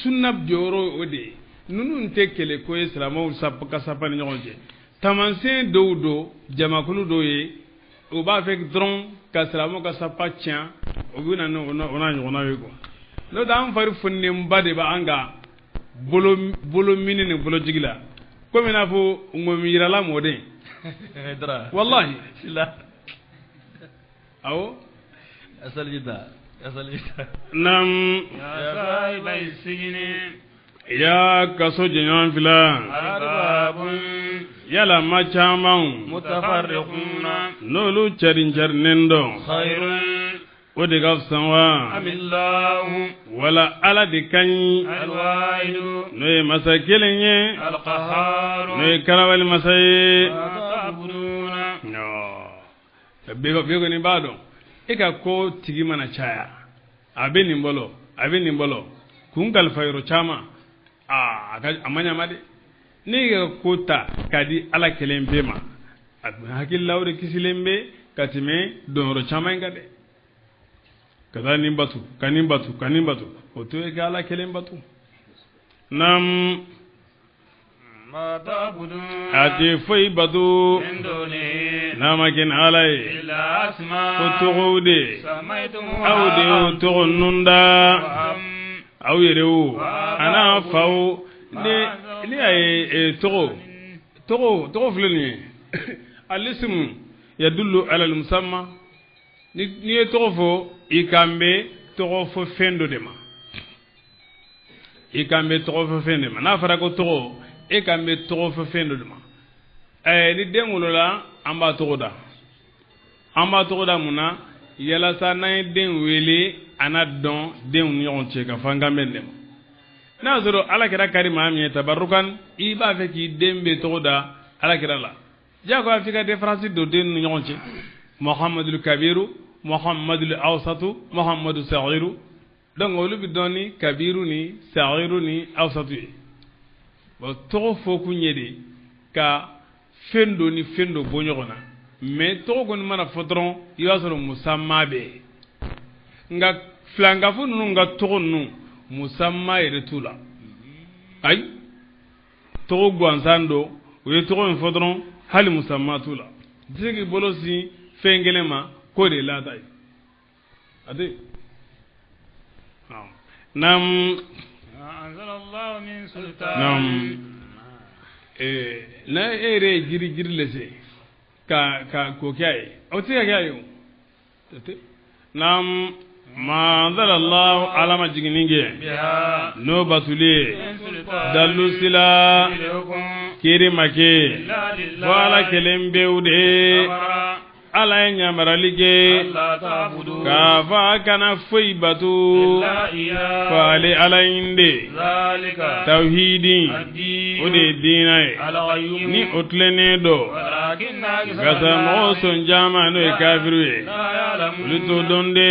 Speaker 1: Sunna jɔyɔrɔ o de ye. Ninnu tɛ kɛlɛ ko ye silamɛw ka sapa ni ɲɔgɔn cɛ. Taamasiyɛn dɔw don jamakulu dɔw ye, u b'a fɛ dɔrɔn ka silamɛw ka sapa tiɲɛ, o bɛ na n'o n'a ɲɔgɔnnaw ye quoi. N'o tɛ an fari funinenba de b'an kan bolo mini ni bolojigi la, komi n'a fɔ ŋɔmi yirala mɔden. Walahi. Awɔ. Naam. Ya kaso jɛɲɔgɔn fila. Yala ma caman. N'olu cɛrin cɛrinnen dɔn. O de ka fisa wa? Wala Ala de ka ɲi. N'o ye masa kelen ye. N'o ye karawali masa ye. Bɛɛ kɔni b'a dɔn. E ka ko tigi mana caya. A bɛ nin bolo, a bɛ nin bolo. Kun kalifa yɔrɔ caman. Aa, a ma ɲama dɛ. N'i ka ko ta k'a di Ala kelen pe ma, a hakilila o de kisilen bɛ ka tɛmɛ donyɔrɔ caman in kan dɛ. Ka taa nin batu, ka nin batu, ka nin batu, o to ye ka Ala kelen batu. Naam. A tɛ foyi batu n'a ma kɛ ni Ala ye. Ko tɔgɔw de, aw de y'o tɔgɔ ninnu da. Aw yɛrɛ o, a n'a faw, ni y'a ye tɔgɔ filɛ nin ye. Alisimu yadullu ala al-musamma. N'i ye tɔgɔ fɔ, i kan bɛ tɔgɔ fɔ fɛn dɔ de ma. I kan bɛ tɔgɔ fɔ fɛn de ma. N'a fɔra ko tɔgɔ, e kan bɛ tɔgɔ fɔ fɛn dɔ de ma. Ni den wolola, an b'a tɔgɔ da. An b'a tɔgɔ da mun na? Yalasa n'an ye den wele, a n'a dɔn denw ni ɲɔgɔn cɛ ka fɔ an kan bɛ nin de ma. N'a y'a sɔrɔ Ala kɛra kari maa min ye tabarukan, i b'a fɛ k'i den bɛ tɔgɔ da Ala kɛra la. Diyagoya f'i ka différence don den ni ɲɔgɔn cɛ. Muhamadul Kabiru, Muhamadul Awsatu, Muhamadu Sagiru. Donc olu bɛ dɔn ni Kabiru ni Sagiru ni Awsatu ye. Bon, tɔgɔ fɔ kun ye de ka fɛn dɔ ni fɛn dɔ bɔ ɲɔgɔn na. Mais tɔgɔ kɔni mana fɔ dɔrɔn, i b'a sɔrɔ musamma bɛ yen. Nka filankafo ninnu ka tɔgɔ ninnu, musamma yɛrɛ t'u la. Ayi, tɔgɔ gansan don, u ye tɔgɔ min fɔ dɔrɔn, hali musamma t'u la. I tɛ se k'i bolo sin fɛn kelen ma k'o de ye laada ye. A tɛ. Naam. Naam. N'a e yɛrɛ ye jiri lese ka k'o kɛ a ye, o tɛ se ka kɛ a ye o. Naam. Ma anzalallahu ala ma jiginni kɛ n'o batuli ye dalu sila kiri ma kɛ fo Ala kelen pewu de. Ala ye ɲamarali kɛ k'a fɔ a kana foyi bato fo ale Ala in de. Tawhidi o de ye diinɛ ye ni o tilennen don. Nka sa mɔgɔw sɔn caman n'o ye kafiru ye, olu t'o dɔn de.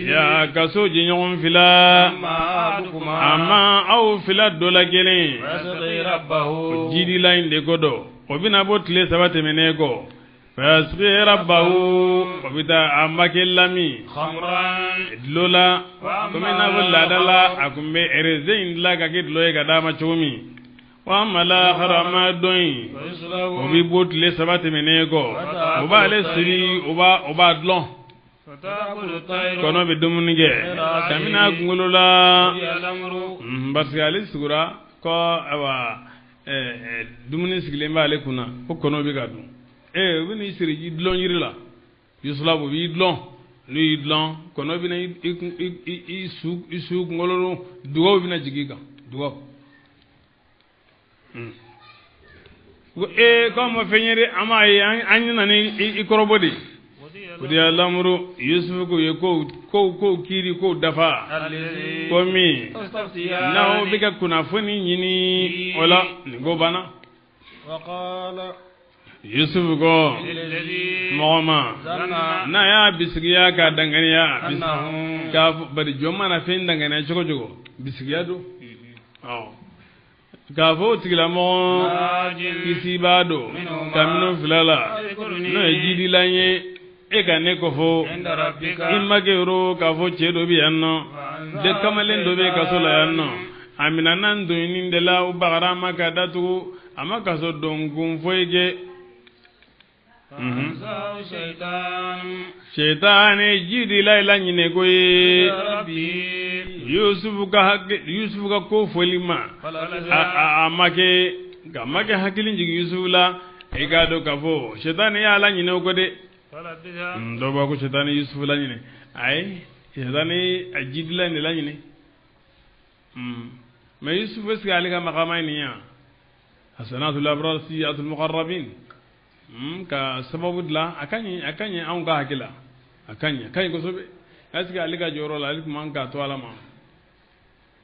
Speaker 1: Ya kaso jɛɲɔgɔn fila, a ma aw fila dɔ la kelen jidila in de ko dɔn, o bɛna bɔ tile 3 tɛmɛnen kɔ. Fayasqi rabbahu, o bɛ taa a makɛ lami dulɔ la, komi n'a fɔ laada la a tun bɛ raisin in dilan ka kɛ dulɔ ye ka d'a ma cogo min. Wa amma al-akhar, a ma dɔn in, o bɛ bɔ tile 3 tɛmɛnen kɔ, o b'ale siri, o b'a dulɔ. Kɔnɔ bɛ dumuni kɛ kabini a kunkolo la, parce que ale sugura. ko awa dumuni sigilen b'ale kunna ko kɔnɔ bɛ ka dun u bɛ n'i siri i dulon yiri la yusulabu b'i dulon n'u y'i dulon kɔnɔ bɛ na i su kunkolo dugaw bɛ na jigin i kan dugaw ko k'an ma fɛn ye dɛ an m'a ye an nana i kɔrɔbɔ de o de y'a lamuru Yusufu ko ye ko kiiri ko dafa ko min n'aw bɛ ka kunnafoni ɲini o la nin ko banna Yusufu ko mɔgɔ ma n'a y'a bisigiya k'a danganiya k'a bari jɔn mana fɛn danganiya cogo cogo bisigiya don awɔ k'a fɔ o tigilamɔgɔ kisi b'a don ka minnu fila la n'o ye jidilan ye e ka ne ko fɔ i ma kɛ yɔrɔ k'a fɔ cɛ dɔ bɛ yan nɔ de kamalen dɔ bɛ kaso la yan nɔ a minɛna n donni de la u bagara a ma ka datugu a ma kaso don kun foyi kɛ Shetani jidila i laɲinɛ ko ye Yusufu ka ko fɔli ma a ma kɛ ka ma kɛ hakili jigin Yusufu la i k'a dɔn k'a fɔ Shetani y'a laɲinɛ o kɔ dɛ dɔw b'a ko Shetani Yusufu laɲinɛ ayi Shetani a jidila in de laɲinɛ mais Yusufu est-ce que ale ka makama ye nin ye hasanatul abrar sayyiatul muqarrabin ka sababu dilan a ka ɲi anw ka hakɛ la a ka ɲi kosɛbɛ est-ce que ale ka jɔyɔrɔ la ale tun man k'a to Ala ma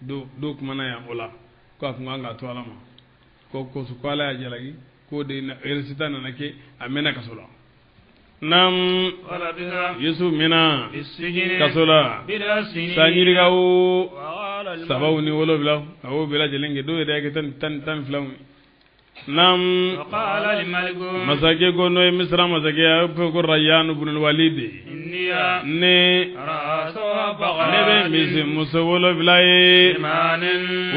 Speaker 1: dɔw kumana yan o la ko a tun kan k'a to Ala ma ko Ala y'a jalaki k'o de résultat nana kɛ a mɛnna kaso la naam Yusuf mɛnna kaso la san yirikaw 77 a y'o bɛɛ lajɛlen kɛ dɔw yɛrɛ y'a kɛ 12 ye naam masakɛ ko n'o ye Misira masakɛ a fɔ ko Rayyan ibn Walid ne bɛ misi muso 7 ye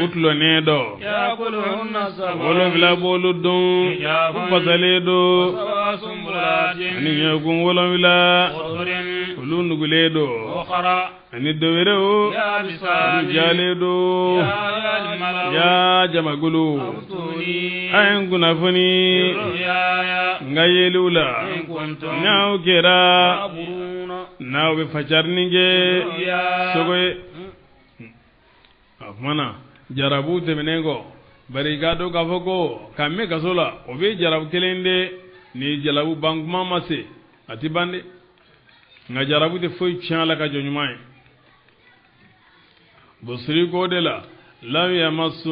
Speaker 1: u tulonnen dɔ 7 b'olu dun u fasalen don ani ɲɛkun 7 olu nugulen don ani dɔ wɛrɛw olu jalen don yaa jamakulu a ye n kunnafoni n ka yeliw la n'aw kɛra n'aw bɛ facarini kɛ sogo ye a kumana jarabu tɛmɛnen kɔ bari i k'a dɔn k'a fɔ ko ka mɛn kaso la o bɛ jarabu kelen de ni jarabu ban kuma ma se a ti ban dɛ nka jarabu tɛ foyi tiɲɛ a la ka jɔ ɲuman ye Busiri ko de la law yamassu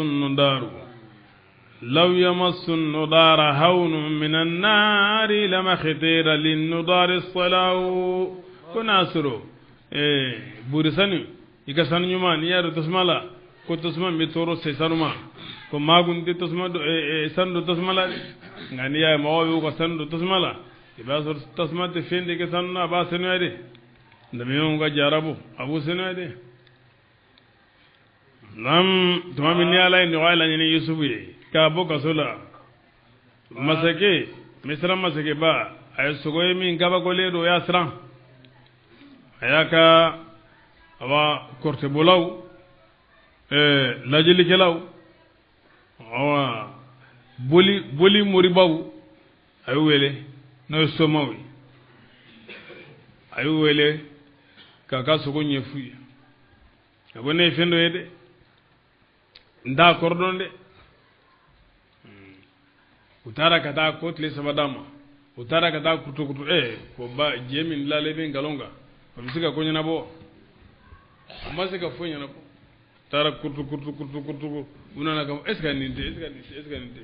Speaker 1: nudara hawnu minan nari lama khitira linnudari salaw ko n'a sɔrɔ buri sanu i ka sanu ɲuman n'i y'a don tasuma la ko tasuma bɛ tɔɔrɔ se sanu ma ko maa kun tɛ tasuma sanu don tasuma la dɛ nka n'i y'a ye mɔgɔw y'u ka sanu don tasuma la i b'a sɔrɔ tasuma tɛ fɛn de kɛ sanu na a b'a sanuya de namiɲɔgɔnw ka jarabu a b'u sanuya de nam tuma min ni Ala ye nɔgɔya laɲini Yusufu ye k'a bɔ kaso la masakɛ Misira masakɛba a ye sogo ye min kabakolen don o y'a siran a y'a ka awa kɔrɔtɛbɔlaw lajɛlikɛlaw awa boli moribaw a y'u wele n'o ye somaw ye a y'u wele k'a ka sogo ɲɛf'u ye a ko ne ye fɛn dɔ ye dɛ n t'a kɔrɔ dɔn dɛ u taara ka taa ko tile 3 d'a ma u taara ka taa kutu ko ba jɛ min dilalen bɛ nkalon kan o bɛ se ka ko ɲɛnabɔ o ma se ka foyi ɲɛnabɔ u taara kutu u nana ka est ce que nin tɛ est ce que nin tɛ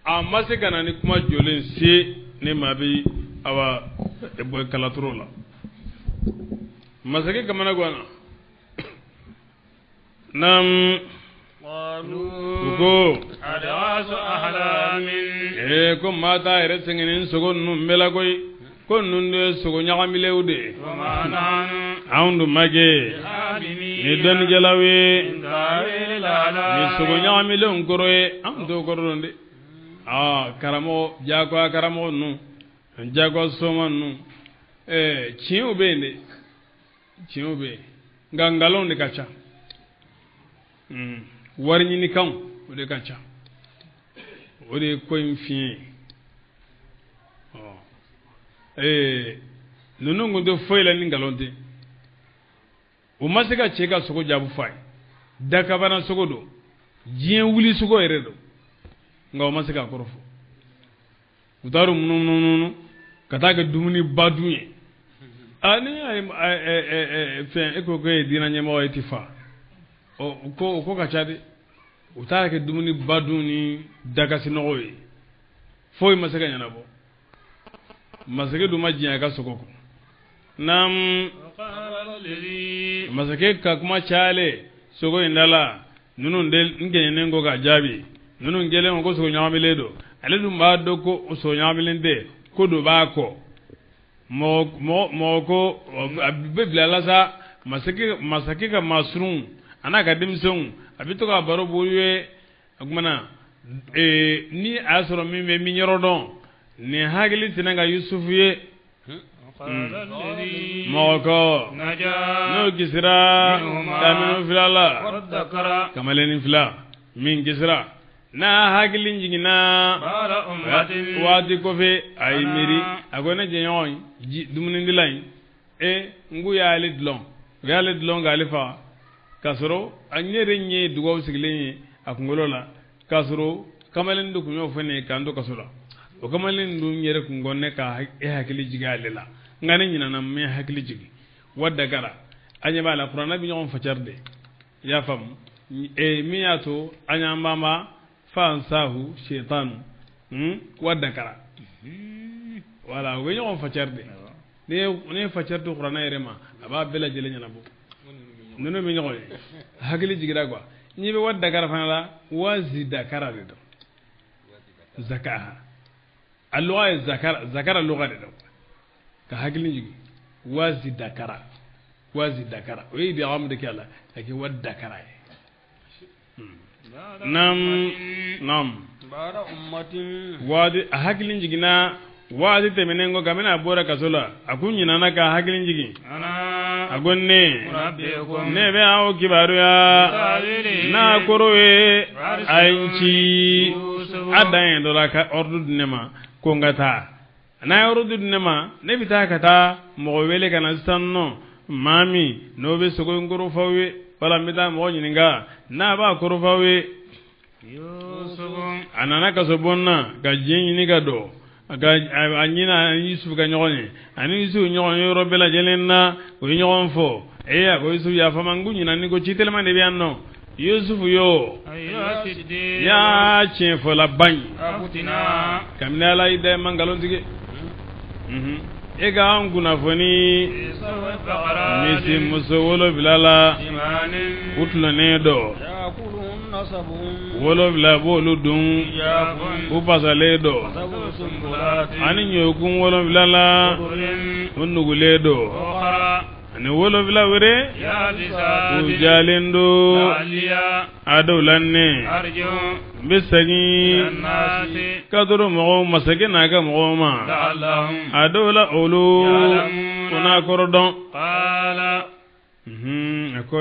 Speaker 1: a ma se ka na ni kuma jɔlen se ne maa bɛ awa bɔ kalatoro la masakɛ kamana ganna naam ko ko maa t'a yɛrɛ sɛgɛn ni sogo ninnu bɛɛ la koyi ko ninnu de ye sogo ɲagamilenw de ye anw dun ma kɛ ni dɔnnikɛlaw ye ni sogo ɲagamilenw kɔrɔ ye anw t'o kɔrɔ dɔn dɛ karamɔgɔ jagoya karamɔgɔ ninnu jagoya soma ninnu tiɲɛw bɛ yen dɛ tiɲɛw bɛ yen nka nkalonw de ka ca wari ɲinikanw o de ka ca o de ye ko in fiɲɛ ye ɔ ninnu kun tɛ foyi la ni nkalon tɛ u ma se ka cɛ ka sogo jaabi f'a ye dakabana sogo don diɲɛ wuli sogo yɛrɛ don nka u ma se k'a kɔrɔ fɔ u taara munumunu ka taa kɛ dumuni ba dun ye aa ni y'a ye fɛn e ko k'e ye diinɛ ɲɛmɔgɔ ye ti fa ɔ o ko ka ca dɛ u taara kɛ dumuni ba dun ni dakasinɔgɔ ye foyi ma se ka ɲɛnabɔ masakɛ dun ma diɲɛ a ka sogo kɔ naam masakɛ ka kuma cayalen sogo in da la ninnu de n kɛɲɛnen ko k'a jaabi ninnu kɛlen ko sogo ɲagamilen don ale dun b'a dɔn ko sogo ɲagamilen tɛ ko dɔ b'a kɔ mɔgɔ ko a bɛ bila la sa masakɛ ka maasurun a n'a ka denmisɛnw a bɛ to ka baro b'olu ye o tuma na ni a y'a sɔrɔ min bɛ min yɔrɔ dɔn nin hakili tɛna ka Yusufu ye mɔgɔ kɔ n'o kisira kamalen fila la kamalennin fila min kisira n'a hakili jiginna waati kɔfɛ a ye miiri a ko ne jɛɲɔgɔn dumunidila in n k'u y'ale dulon u y'ale dulon k'ale faga k'a sɔrɔ a ɲɛ yɛrɛ ɲɛ ye dugawu sigilen ye a kunkolo la k'a sɔrɔ kamalen dɔ tun y'o fɔ ne ye k'an to kaso la o kamalen dun yɛrɛ kun ko ne ka e hakili jigin ale la nka ne ɲinɛna n bɛ hakili jigin wa dakara a ɲɛ b'a la kuranɛ bɛ ɲɔgɔn facari de i y'a faamu min y'a to an y'an banba fansahu shaitanu wa dakara wala u bɛ ɲɔgɔn facari de n'i ye facari to kuranɛ yɛrɛ ma a b'a bɛɛ lajɛlen ɲɛnabɔ ninnu bɛ ɲɔgɔn ye hakili jiginra quoi n'i bɛ wa dakara fana la wa zidakara de don zakaha a lɔgɔ ye zakara lɔgɔ de don ka hakili jigin wa zidakara o ye idgham de kɛ a la ka kɛ wa dakara ye naam waati a hakili jiginna waati tɛmɛnen kɔ kabini a bɔra kaso la a ko ɲinana ka hakili jigin a ko ne bɛ aw kibaruya n'a kɔrɔ ye a ye n ci a dan ye dɔ la ka ordre di ne ma ko n ka taa n'a ye ordre di ne ma ne bɛ taa ka taa mɔgɔ wele ka na sisan nɔ maa min n'o bɛ sogo in kɔrɔ f'aw ye wala n bɛ taa mɔgɔ ɲininka n'a b'a kɔrɔ f'aw ye a nana kaso bon na ka diɲɛ ɲini ka don a ɲini ani Yusufu ka ɲɔgɔn ye ani Yusufu ɲɔgɔn ye yɔrɔ bɛɛ lajɛlen na u ye ɲɔgɔn fɔ a ko Yusufu yafa ma n ko ɲinɛ ni ko ci teliman de bɛ yan nɔ Yusufu yo yaa tiɲɛ fɔla ba in kabini Ala y'i da i ma nkalon tigɛ e ka an kunnafoni misi muso 7 la u tulonnen don 7 b'olu dun u pasalen don ani ɲɔkun 7 la u nugulen don ani 7 wɛrɛ u jalen don a dɔw la ne n bɛ segin ka toro mɔgɔw masakɛ n'a ka mɔgɔw ma a dɔw la olu o n'a kɔrɔ dɔn a ko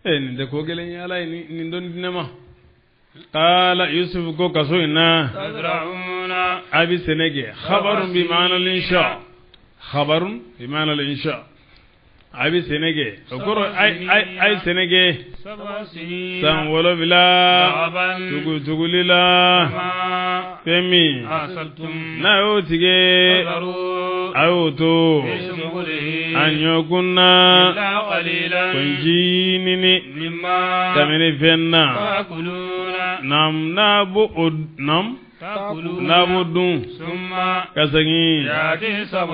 Speaker 1: nin tɛ ko gɛlɛn ye Ala ye nin dɔnni di ne ma qaala Yusufu ko kaso in na a bɛ sɛnɛ kɛ khabarun bi maana al-insha khabarun bi maana al-insha a bɛ sɛnɛ kɛ o kɔrɔ a ye sɛnɛ kɛ san 7 tugutuguli la fɛn min n'a y'o tigɛ a y'o to a ɲɔkun na kunjinini kabini fɛn na n'a b'o n'a b'o dun ka segin 7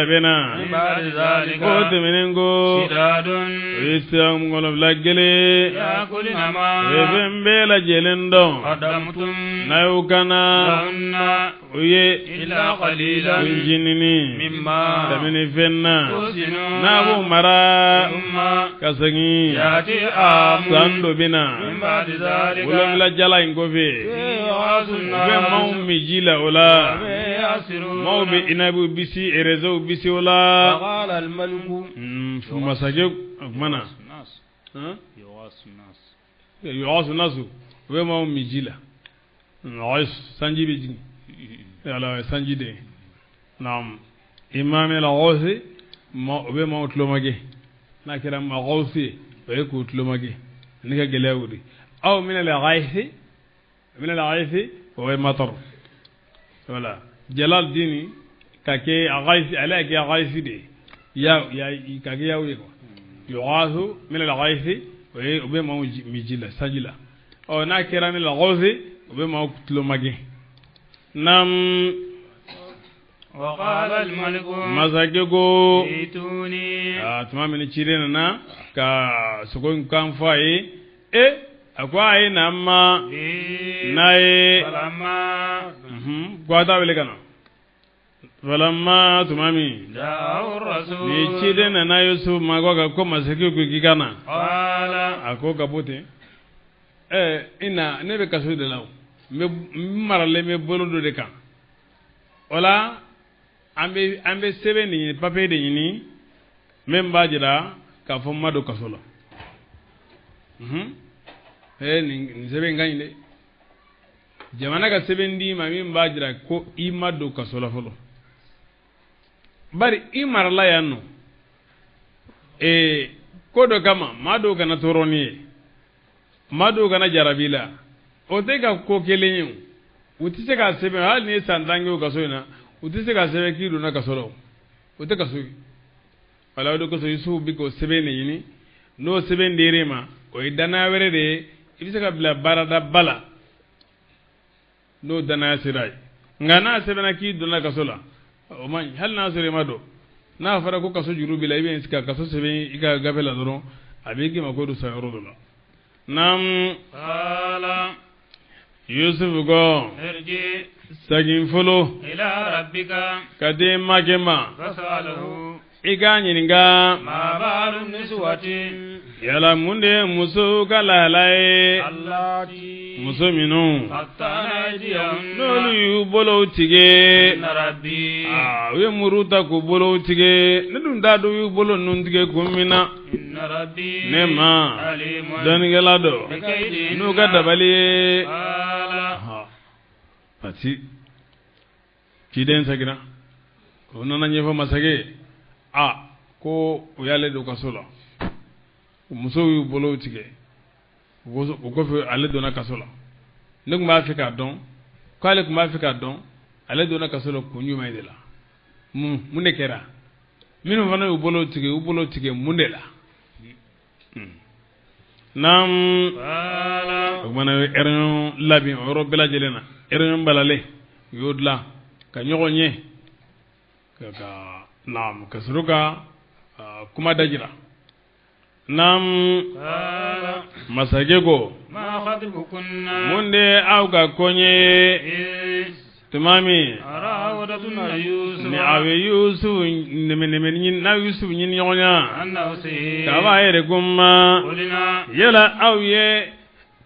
Speaker 1: bɛ na o tɛmɛnen kɔ o ye san 7 kelen o ye fɛn bɛɛ lajɛlen dɔn n'a y'o kana o ye kunjinini kabini fɛn na n'a b'o mara ka segin san dɔ bɛ na 7 jala in kɔfɛ u bɛ maaw min ji la o la maaw bɛ inabiw bisi erezew bisi o la masakɛ o tuma na yuwasu nasu u bɛ maaw min ji la ghayth sanji bɛ jigin ala sanji de naam imma min al-ghawthi ma u bɛ maaw tulomage n'a kɛra ma ghawthi o ye k'u tulomage ni ka gɛlɛya wuli aw min al-ghaythi min al-ghaythi o ye matar voilà Jalal dini ka kɛ ghaythi ale kɛ ghaythi de ya ya ka kɛ yaw ye quoi yughathu min al-ghaythi o ye u bɛ maaw min ji la sanji la ɔ n'a kɛra min al-ghawthi u bɛ maaw tulomage naam
Speaker 4: وقال الملك
Speaker 1: masakɛ ko
Speaker 4: ائتوني
Speaker 1: a tuma min ciden nana ka sogo in kan fɔ a ye e a ko a ye na n ma
Speaker 4: به
Speaker 1: n'a ye
Speaker 4: فلما
Speaker 1: ko a t'a wele ka na falamma tuma min
Speaker 4: جاءه الرسول
Speaker 1: ni ciden nana Yusuf ma ko ka ko masakɛ ko k'i ka na
Speaker 4: قال
Speaker 1: a ko ka bɔ ten ɛ i na ne bɛ kaso de la o n bɛ n maralen bɛ bolo dɔ de kan o la an bɛ sɛbɛn de ɲini papiye de ɲini min b'a jira k'a fɔ n ma don kaso la nin sɛbɛn in ka ɲi dɛ jamana ka sɛbɛn d'i ma min b'a jira ko i ma don kaso la fɔlɔ bari i marala yan nɔ ko dɔ kama maa dɔw kana tɔɔrɔ n'i ye maa dɔw kana jarabi la o tɛ ka ko kelen ye o u tɛ se k'a sɛbɛn hali n'i ye san 10 kɛ o kaso in na u tɛ se k'a sɛbɛn k'i donna kaso la o o tɛ kaso ye wala o de kosɔn Yusufu bɛ k'o sɛbɛn de ɲini n'o sɛbɛn dir'e ma o ye danaya wɛrɛ de ye i bɛ se ka bila baaradaba la n'o danaya sera ye nka n'a sɛbɛnna k'i donna kaso la o man ɲi hali n'a sɔrɔ i ma don n'a fɔra ko kaso juru b'i la i bɛ ka kaso sɛbɛn i ka gafe la dɔrɔn a b'i k'i ma ko don san yɔrɔ dɔ la naam
Speaker 4: قال
Speaker 1: Yusuf ko
Speaker 4: ارجع
Speaker 1: segin fɔlɔ
Speaker 4: إلى ربك
Speaker 1: ka den makɛ ma
Speaker 4: فاسأله
Speaker 1: i k'a ɲininka
Speaker 4: ما بال النسوة
Speaker 1: yala mun de ye musow ka lahala ye
Speaker 4: اللاتي
Speaker 1: muso minnu
Speaker 4: قطعن أيديهن
Speaker 1: n'olu y'u bolow tigɛ
Speaker 4: إن ربي
Speaker 1: u ye muru ta k'u bolow tigɛ ne dun t'a dɔn u y'u bolo ninnu tigɛ kun min na
Speaker 4: إن ربي
Speaker 1: ne ma
Speaker 4: عليم
Speaker 1: dɔnnikɛla dɔ
Speaker 4: بكيدهن
Speaker 1: n'u ka dabali ye
Speaker 4: قال
Speaker 1: pati ciden seginna o nana ɲɛfɔ masakɛ ye a ko u y'ale don kaso la musow y'u bolow tigɛ o kɔfɛ ale donna kaso la ne tun b'a fɛ k'a dɔn k'ale tun b'a fɛ k'a dɔn ale donna kaso la kun jumɛn de la mun de kɛra minnu fana y'u bolow tigɛ u bolow tigɛ mun de la naam
Speaker 4: قال
Speaker 1: o kumana u ye réunion labɛn o yɔrɔ bɛɛ lajɛlen na réunion balalen u y'o dilan ka ɲɔgɔn ye ka naam ka sɔrɔ ka kuma dajira naam
Speaker 4: قال
Speaker 1: masakɛ ko
Speaker 4: ما خطبكن
Speaker 1: mun de ye aw ka koɲɛ ye
Speaker 4: إذ
Speaker 1: tuma min
Speaker 4: راودتن يوسف
Speaker 1: ni a bɛ Yusufu nɛmɛ ɲini n'a Yusufu ɲini ɲɔgɔn ya
Speaker 4: عن نفسه
Speaker 1: k'a b'a yɛrɛ ko ma
Speaker 4: قلنا
Speaker 1: yala aw ye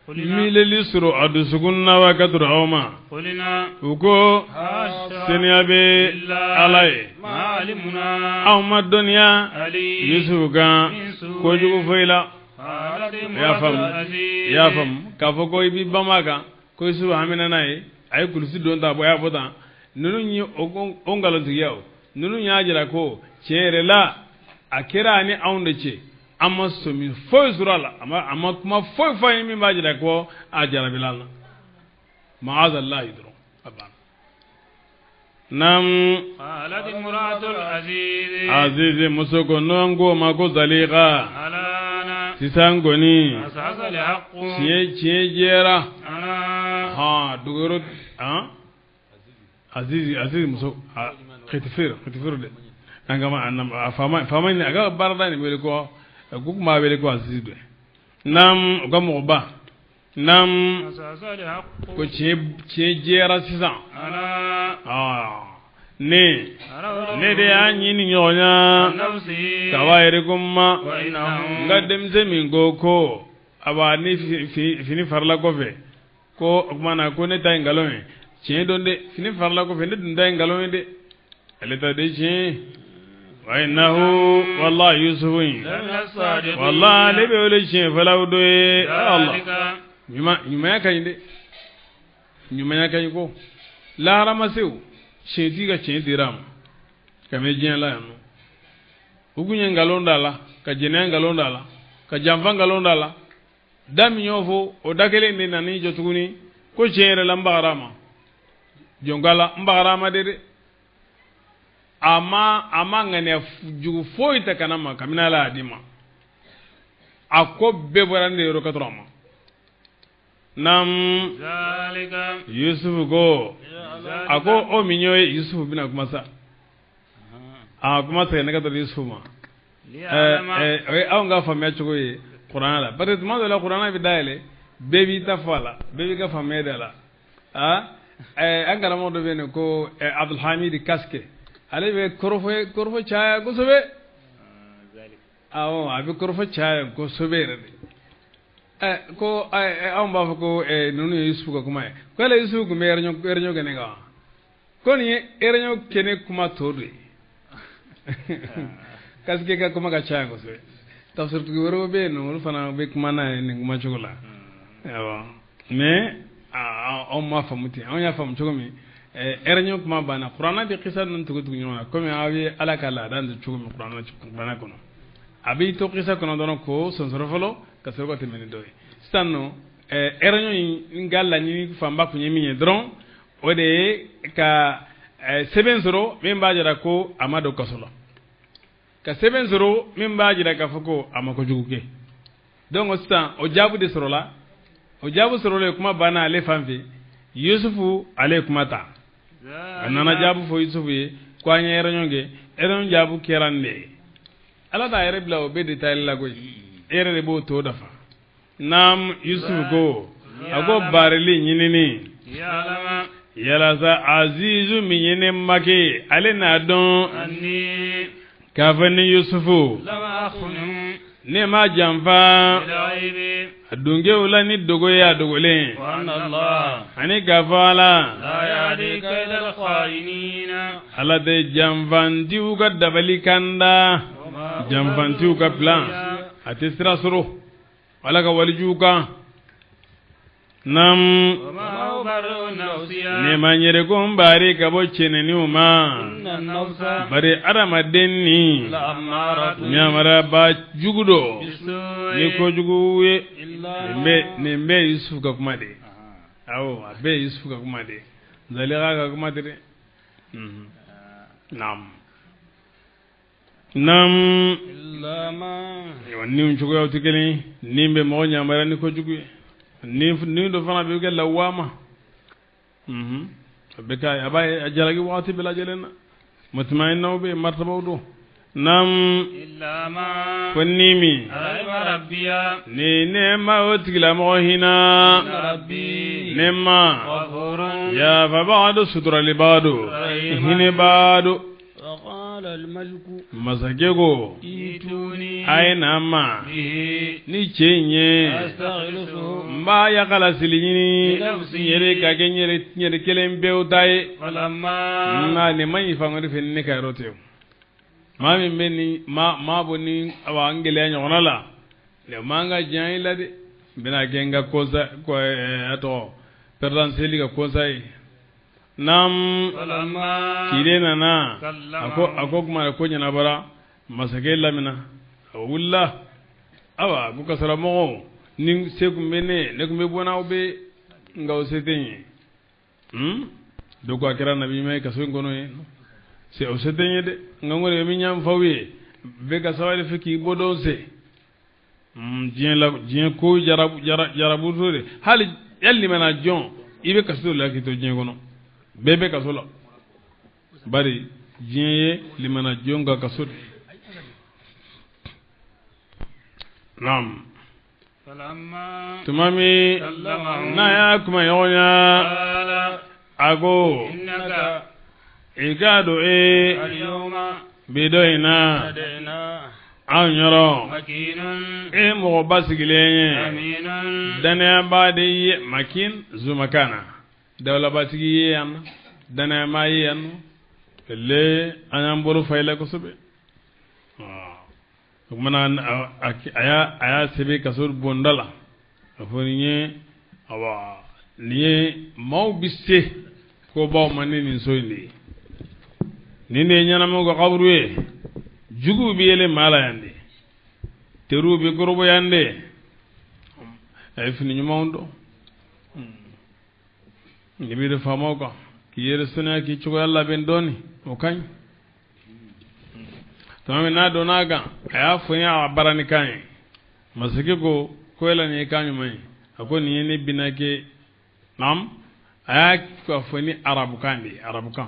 Speaker 4: قلنا
Speaker 1: miirili sɔrɔ a dusukun na wa ka tɔrɔ aw ma
Speaker 4: قلنا
Speaker 1: u ko
Speaker 4: حاشا
Speaker 1: seniya bɛ Ala ye
Speaker 4: ما علمنا
Speaker 1: aw ma dɔnniya
Speaker 4: عليه
Speaker 1: Yusufu kan
Speaker 4: من سوء
Speaker 1: kojugu foyi la
Speaker 4: قالت
Speaker 1: i y'a
Speaker 4: امرأة
Speaker 1: faamu
Speaker 4: العزيز
Speaker 1: i y'a faamu k'a fɔ ko i b'i banba a kan ko Yusufu hamina n'a ye a ye kulusi don ta bɔ a y'a fɔ tan ninnu ye o nkalontigiya o ninnu y'a jira ko tiɲɛ yɛrɛ la a kɛra ani anw de cɛ an ma sɔmi foyi sɔrɔ a la a ma kuma foyi fɔ an ye min b'a jira ko a jarabila an na maazalahi dɔrɔn a banna naam
Speaker 4: قالت امرأة العزيز
Speaker 1: azizi muso ko n'an ko ma ko zalika
Speaker 4: الآن
Speaker 1: sisan kɔni
Speaker 4: حصحص الحق
Speaker 1: tiɲɛ jɛra
Speaker 4: أنا
Speaker 1: hɔn duguyɔrɔ han azizi muso khitifir de an kama a faama in a ka baarada nin wele ko k'u tun b'a wele ko azizi dɛ naam u ka mɔgɔba naam
Speaker 4: حصحص الحق
Speaker 1: ko tiɲɛ jɛra sisan
Speaker 4: أنا
Speaker 1: ne de y'a ɲini ɲɔgɔn ya
Speaker 4: نفسي
Speaker 1: k'a b'a yɛrɛ ko ma
Speaker 4: وإنه
Speaker 1: n ka denmisɛn min ko a b'a ni fini farila kɔfɛ ko o tuma na ko ne ta ye nkalon ye tiɲɛ don dɛ fini farila kɔfɛ ne dun ta ye nkalon ye dɛ ale ta de tiɲɛ ye wa innahu wallahi Yusufu in
Speaker 4: لمن الصادقين
Speaker 1: wallahi ale bɛ wele tiɲɛ fɔlaw dɔ ye Allah
Speaker 4: ذلك
Speaker 1: Ɲumanya ka ɲi dɛ, ɲumanya ka ɲi ko lahara ma se o, tiɲɛtigi ka tiɲɛ dira a ma ka mɛn diɲɛ la yan nɔ. U kun ye nkalon da la, ka jɛnɛya nkalon da la, ka janfa nkalon da la. Da min y'o fɔ, o da kelen de nan'i jɔ tuguni ko tiɲɛ yɛrɛ la n bagara a ma. Jɔnkala n bagara a ma de dɛ, a ma ŋaniya jugu foyi ta kana ma kabini Ala y'a di ma. A ko bɛɛ bɔra ne de yɔrɔ ka sɔrɔ a ma. Naam, Yusufu ko, a ko o min y'o ye, Yusufu bɛna kuma sa. A kuma sɛgɛn ne ka taa Yusufu ma. O ye anw ka faamuya cogo ye kuranɛ la, parce que tuma dɔ la kuranɛ bɛ dayɛlɛ, bɛɛ b'i ta fɔ a la, bɛɛ b'i ka faamuya de a la. An karamɔgɔ dɔ bɛ yen ko Abdulhamid Kaske, ale bɛ kɔrɔfɔ caya kosɛbɛ. Awɔ, a bɛ kɔrɔfɔ caya kosɛbɛ yɛrɛ de. Ko anw b'a fɔ ko ninnu ye Yusufu ka kuma ye, ko yala Yusufu tun bɛ réunion kɛnɛ kan wa? Ko nin ye réunion kɛnɛ kuma tɔ de ye. Kaske ka kuma ka caya kosɛbɛ. Tafsirtigi wɛrɛw bɛ yen nɔ, olu fana bɛ kuma n'a ye nin kuma cogo la. Awɔ, mais anw m'a faamu ten. Anw y'a faamu cogo min, réunion kuma banna, kuranɛ bɛ kisa ninnu tugu tugu ɲɔgɔn na komi aw ye Ala ka laada nin cogo min kuranɛ kɔnɔ. A b'i to kisa kɔnɔ dɔrɔn k'o sonsoro fɔlɔ ka sɔrɔ ka tɛmɛ ni dɔ ye. Sisan nɔ, réunion in ka laɲini fanba kun ye min ye dɔrɔn, o de ye ka sɛbɛn sɔrɔ min b'a jira ko a ma don kaso la, ka sɛbɛn sɔrɔ min b'a jira k'a fɔ ko a ma kojugu kɛ. Donc sisan o jaabu de sɔrɔla, o jaabu sɔrɔlen kuma banna ale fan fɛ. Yusufu ale ye kuma ta, a nana jaabu fɔ Yusufu ye ko an ye réunion kɛ, réunion jaabu kɛra nin de ye. Ala t'a yɛrɛ bila o bɛɛ détail la koyi, e yɛrɛ de b'o tɔ dafa. Naam, Yusufu ko, a ko barili ɲinini yalasa Azizu min ye ne make, ale n'a dɔn k'a fɔ ni Yusufu ne ma janfa a dunkew la ni dogo ye a dogolen, ani k'a fɔ Ala Ala tɛ janfantiw ka dabali kan da, janfantiw ka plan a tɛ sira sɔrɔ Ala ka walijuw kan. Naam, ne ma n yɛrɛ ko n bari ka bɔ cɛnɛniw ma, bari adamaden ni ɲamaraba jugu dɔ ni kojugu ye. Nin bɛɛ ye Yusufu ka kuma de ye. Awɔ, a bɛɛ ye Yusufu ka kuma de ye, Zalika ka kuma tɛ dɛ. Naam, naam, ni cogoyaw tɛ kelen ye. Ni bɛ mɔgɔ ɲamariya ni kojugu ye, ni dɔ fana bɛ kɛ lawama. A bɛ kɛ a b'a a jalaki waati bɛɛ lajɛlen na. Mutmainnaw bɛ yen, martabaw don. Naam, ko ni min ni ne ma o tigilamɔgɔ hinɛ, ne ma yafabaa don, suturalibaa don, hinɛbaa don. Masakɛ ko, a ye na n ma ni cɛ in ye, n b'a yakalasili ɲini n yɛrɛ ka kɛ n yɛrɛ kelen pewu ta ye. Nka nin ma ɲi fan wɛrɛ fɛ ni ne ka yɔrɔ tɛ. Maa min bɛ ni maa bɔ ni awa n gɛlɛya ɲɔgɔnna la, nin man ka diya i la dɛ. N bɛna kɛ n ka conseil, a tɔgɔ perdant seli ka conseil ye. Naam, ciden nana, a ko kuma ko ɲɛnabɔra, masakɛ lamina, a wulila. Awa, ko kasara mɔgɔw ni se tun bɛ ne, ne tun bɛ bɔ n'aw bɛ, nka o se tɛ n ye. Dɔw ko a kɛra nabi ɲuman ye kaso in kɔnɔ yen, o se tɛ n ye dɛ, nka n kɔni bɛ min ɲɛ f'aw ye, bɛɛ ka sabali fɛ k'i bɔ dɔn se. Diɲɛ la, diɲɛ ko jarabu de, hali limana jɔn i bɛ kaso la k'i to diɲɛ kɔnɔ, bɛɛ bɛ kaso la, bari diɲɛ ye limana jɔn ka kaso de. Naam, tuma min n'a y'a kuma ɲɔgɔnya, a ko i k'a dɔn e bi dɔ in na anw yɔrɔ e mɔgɔ basigilen ye, danayabaa de ye, makin zumakana, dawulabatigi ye yan nɔ, danayabaa ye yan nɔ, le an y'an bolo fa i la kosɛbɛ. O kumana a y'a sɛbɛn kaso bonda la, a fɔ nin ye Awa nin ye maaw bɛ se ko baw ma ni nin so in de ye. Nin de ye ɲɛnamaw ka kaburu ye. Juguw bɛ yɛlɛ maa la yan de, teriw bɛ kɔrɔbɔ yan de. A ye fini ɲumanw don, i b'i yɛrɛ faamaw kan k'i yɛrɛ saniya, k'i cogoya labɛn dɔɔni, o ka ɲi. Tuma min n'a donna a kan, a y'a fɔ n ye a baranikan ye. Masakɛ ko ko yala nin ye kan ɲuman ye? A ko nin ye ne binakɛ. Naam, a y'a fɔ ni arabukan de ye, arabukan.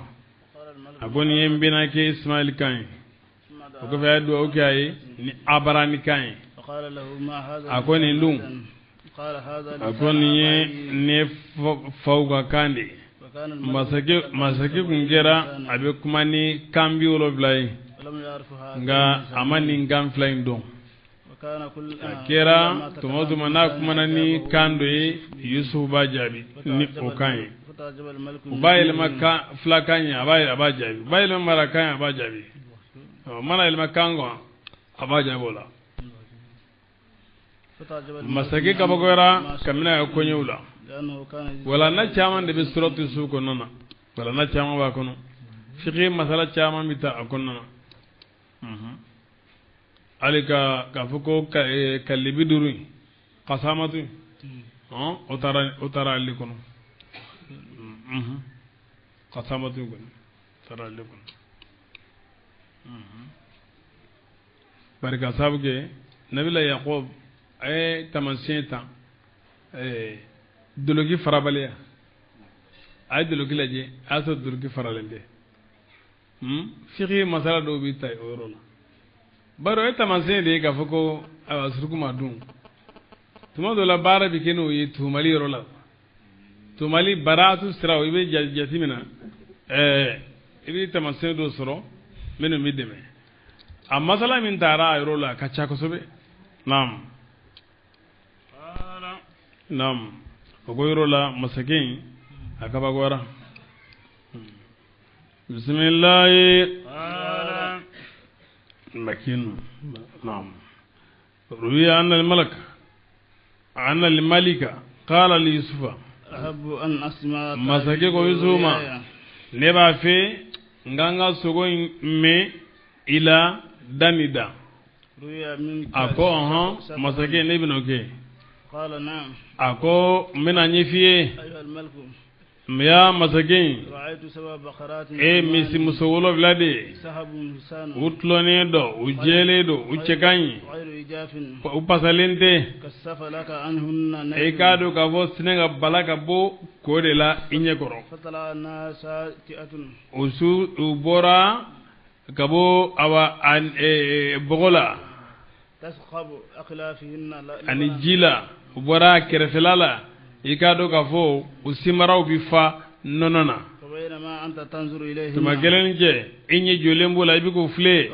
Speaker 1: A ko nin ye n binakɛ Ismail kan ye. O kɔfɛ a ye dugawu kɛ a ye ni abaranikan ye. A ko nin dun, a ko nin ye ne faw ka kan de ye. Masakɛ kun kɛra a bɛ kuma ni kan 70 ye, nka a ma nin kan fila in dɔn. A kɛra tuma o tuma n'a kumana ni kan dɔ ye, Yusufu b'a jaabi ni o kan ye. U b'a yɛlɛma kan filakan ye, a b'a jaabi. U b'a yɛlɛma marakan ye, a b'a jaabi. Ɔ mana yɛlɛma kan kɔnɔ, a b'a jaabi o la. Masakɛ kabakoyara kabini a ka koɲɛw la. Walanda caman de bɛ suratu Yusufu kɔnɔna na, walanda caman b'a kɔnɔ, fiqhi masala caman bɛ taa a kɔnɔna na. Hali ka k'a fɔ ko kalibi duuru in kasamatu in, o taara ale kɔnɔ. Kasamatu in kɔni taara ale kɔnɔ. Bari ka sababu kɛ Nabila Yakob a ye taamasiyɛn ta, doloki farabaliya. A ye doloki lajɛ, a y'a sɔrɔ doloki faralen tɛ. Fiqhi masala dɔw bɛ ta o yɔrɔ la. Bari o ye taamasiyɛn de ye k'a fɔ ko ayiwa suruku ma dun. Tuma dɔ la baara bɛ kɛ n'o ye tuhumali yɔrɔ la. Tuhumali baraatu siraw i bɛ jate minɛ, i bɛ taamasiyɛn dɔw sɔrɔ minnu bɛ dɛmɛ. A masala min taara a yɔrɔ la a ka ca kosɛbɛ. Naam. Naam. O ko yɔrɔ la masakɛ in a kabakoyara. Bisimilahi. Makinu. Naam. Ruwiya anna al-malaka anna al-malika qala li Yusufa. Masakɛ ko Yusufu ma, ne b'a fɛ n ka n ka sogo in mɛn i la da ni da. A ko ɔhɔn masakɛ, ne bɛn'o kɛ. A ko n bɛna ɲɛf'i ye. Ya masakɛ in, e misimuso 7 de ye, u tulɔnnen don, u jɛlen don, u cɛ ka ɲi, u pasalen tɛ. E k'a dɔn k'a fɔ sinɛ ka bala ka bɔ ko de la i ɲɛ kɔrɔ. U bɔra ka bɔ awa bɔgɔ la ani ji la, u bɔra kɛrɛfɛla la. I k'a dɔn k'a fɔ u sinbaraw bɛ fa nɔnɔ na. Tuma kelen cɛ i ɲɛ jɔlen b'o la, i bɛ k'o filɛ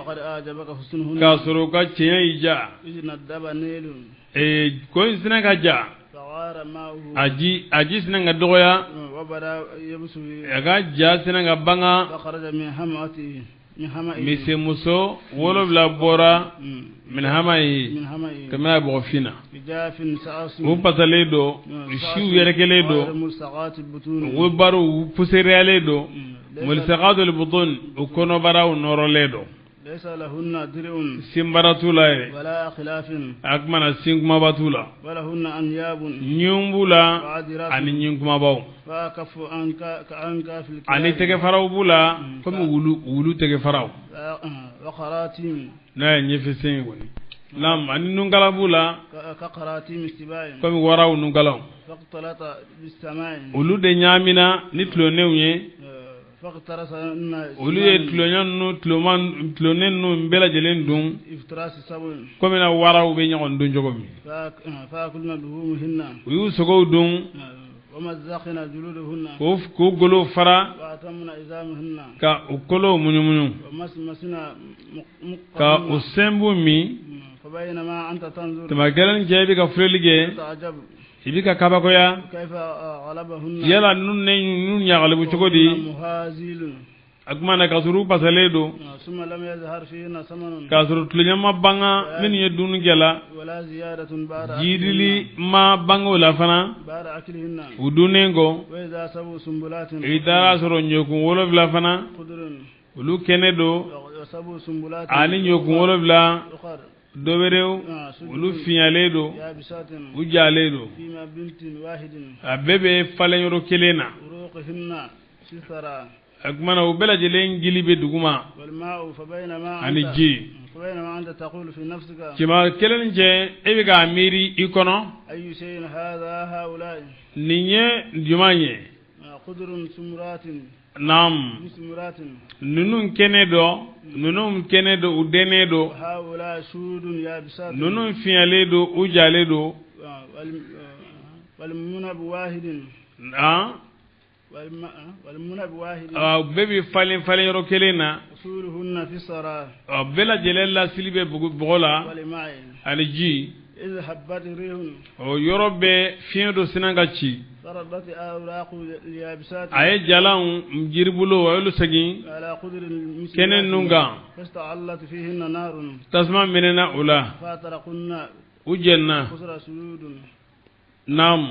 Speaker 1: k'a sɔrɔ u ka tiɲɛ y'i ja. Ko in sinɛ ka ja, a ji sinɛ ka dɔgɔya, a ka ja sinɛ ka bangan. Misimuso 7 bɔra min hamayi kabini a bɔgɔfin na. U pasalen don, u siw yɛrɛkɛlen don, u bariw u pusereyalen don, mulisakatul butun u kɔnɔbaraw nɔrɔlen don. Sinbara t'u la yɛrɛ, a kuma na sin kumaba t'u la, ɲin b'u la ani ɲin kumabaw, ani tɛgɛfaraw b'u la komi wulu tɛgɛfaraw n'a ye ɲɛfɛ sen ye kɔni. Naam, ani nunkala b'u la komi waraw nunkalaw. Olu de ɲaamina ni tulonnenw ye. Olu ye tulonya ninnu tulonnen ninnu bɛɛ lajɛlen dun komi na waraw bɛ ɲɔgɔn dun cogo min. U y'u sogow dun k'u golow fara ka u kolow munumunu ka u senbu min. Tuma kelen cɛ i bɛ ka filɛli kɛ, i bɛ ka kabakoya, yala ninnu ɲagalibu cogo di? A kuma na k'a sɔrɔ u pasalen don. K'a sɔrɔ tuloɲama banga minnu ye dumuni kɛ la. Jiidili ma bange o la fana. U dunnen kɔ. I taara sɔrɔ ɲɔkun 7 fana. Olu kɛnɛ don. Ani ɲɔkun 7 dɔ wɛrɛw olu fiɲalen don. U jalen don. A bɛɛ bɛ falen yɔrɔ kelen na. A kuma na u bɛɛ lajɛlen gili bɛ duguma ani ji. Cɛma kelen cɛ e bɛ k'a miiri i kɔnɔ nin ye jumɛn ye? Naam, ninnu kɛnɛ don, ninnu kɛnɛ don, u dennen don, ninnu fiɲalen don, u jalen don. Bɛɛ bɛ falen falen yɔrɔ kelen na. Bɛɛ lajɛlen lasili bɛ bɔgɔ la ani ji. O yɔrɔ bɛɛ fiɲɛ dɔ sinna ka ci. A ye jalanw jiribolo a y'olu segin kɛnɛ ninnu kan. Tasuma minɛna o la. U jɛnna. Naam,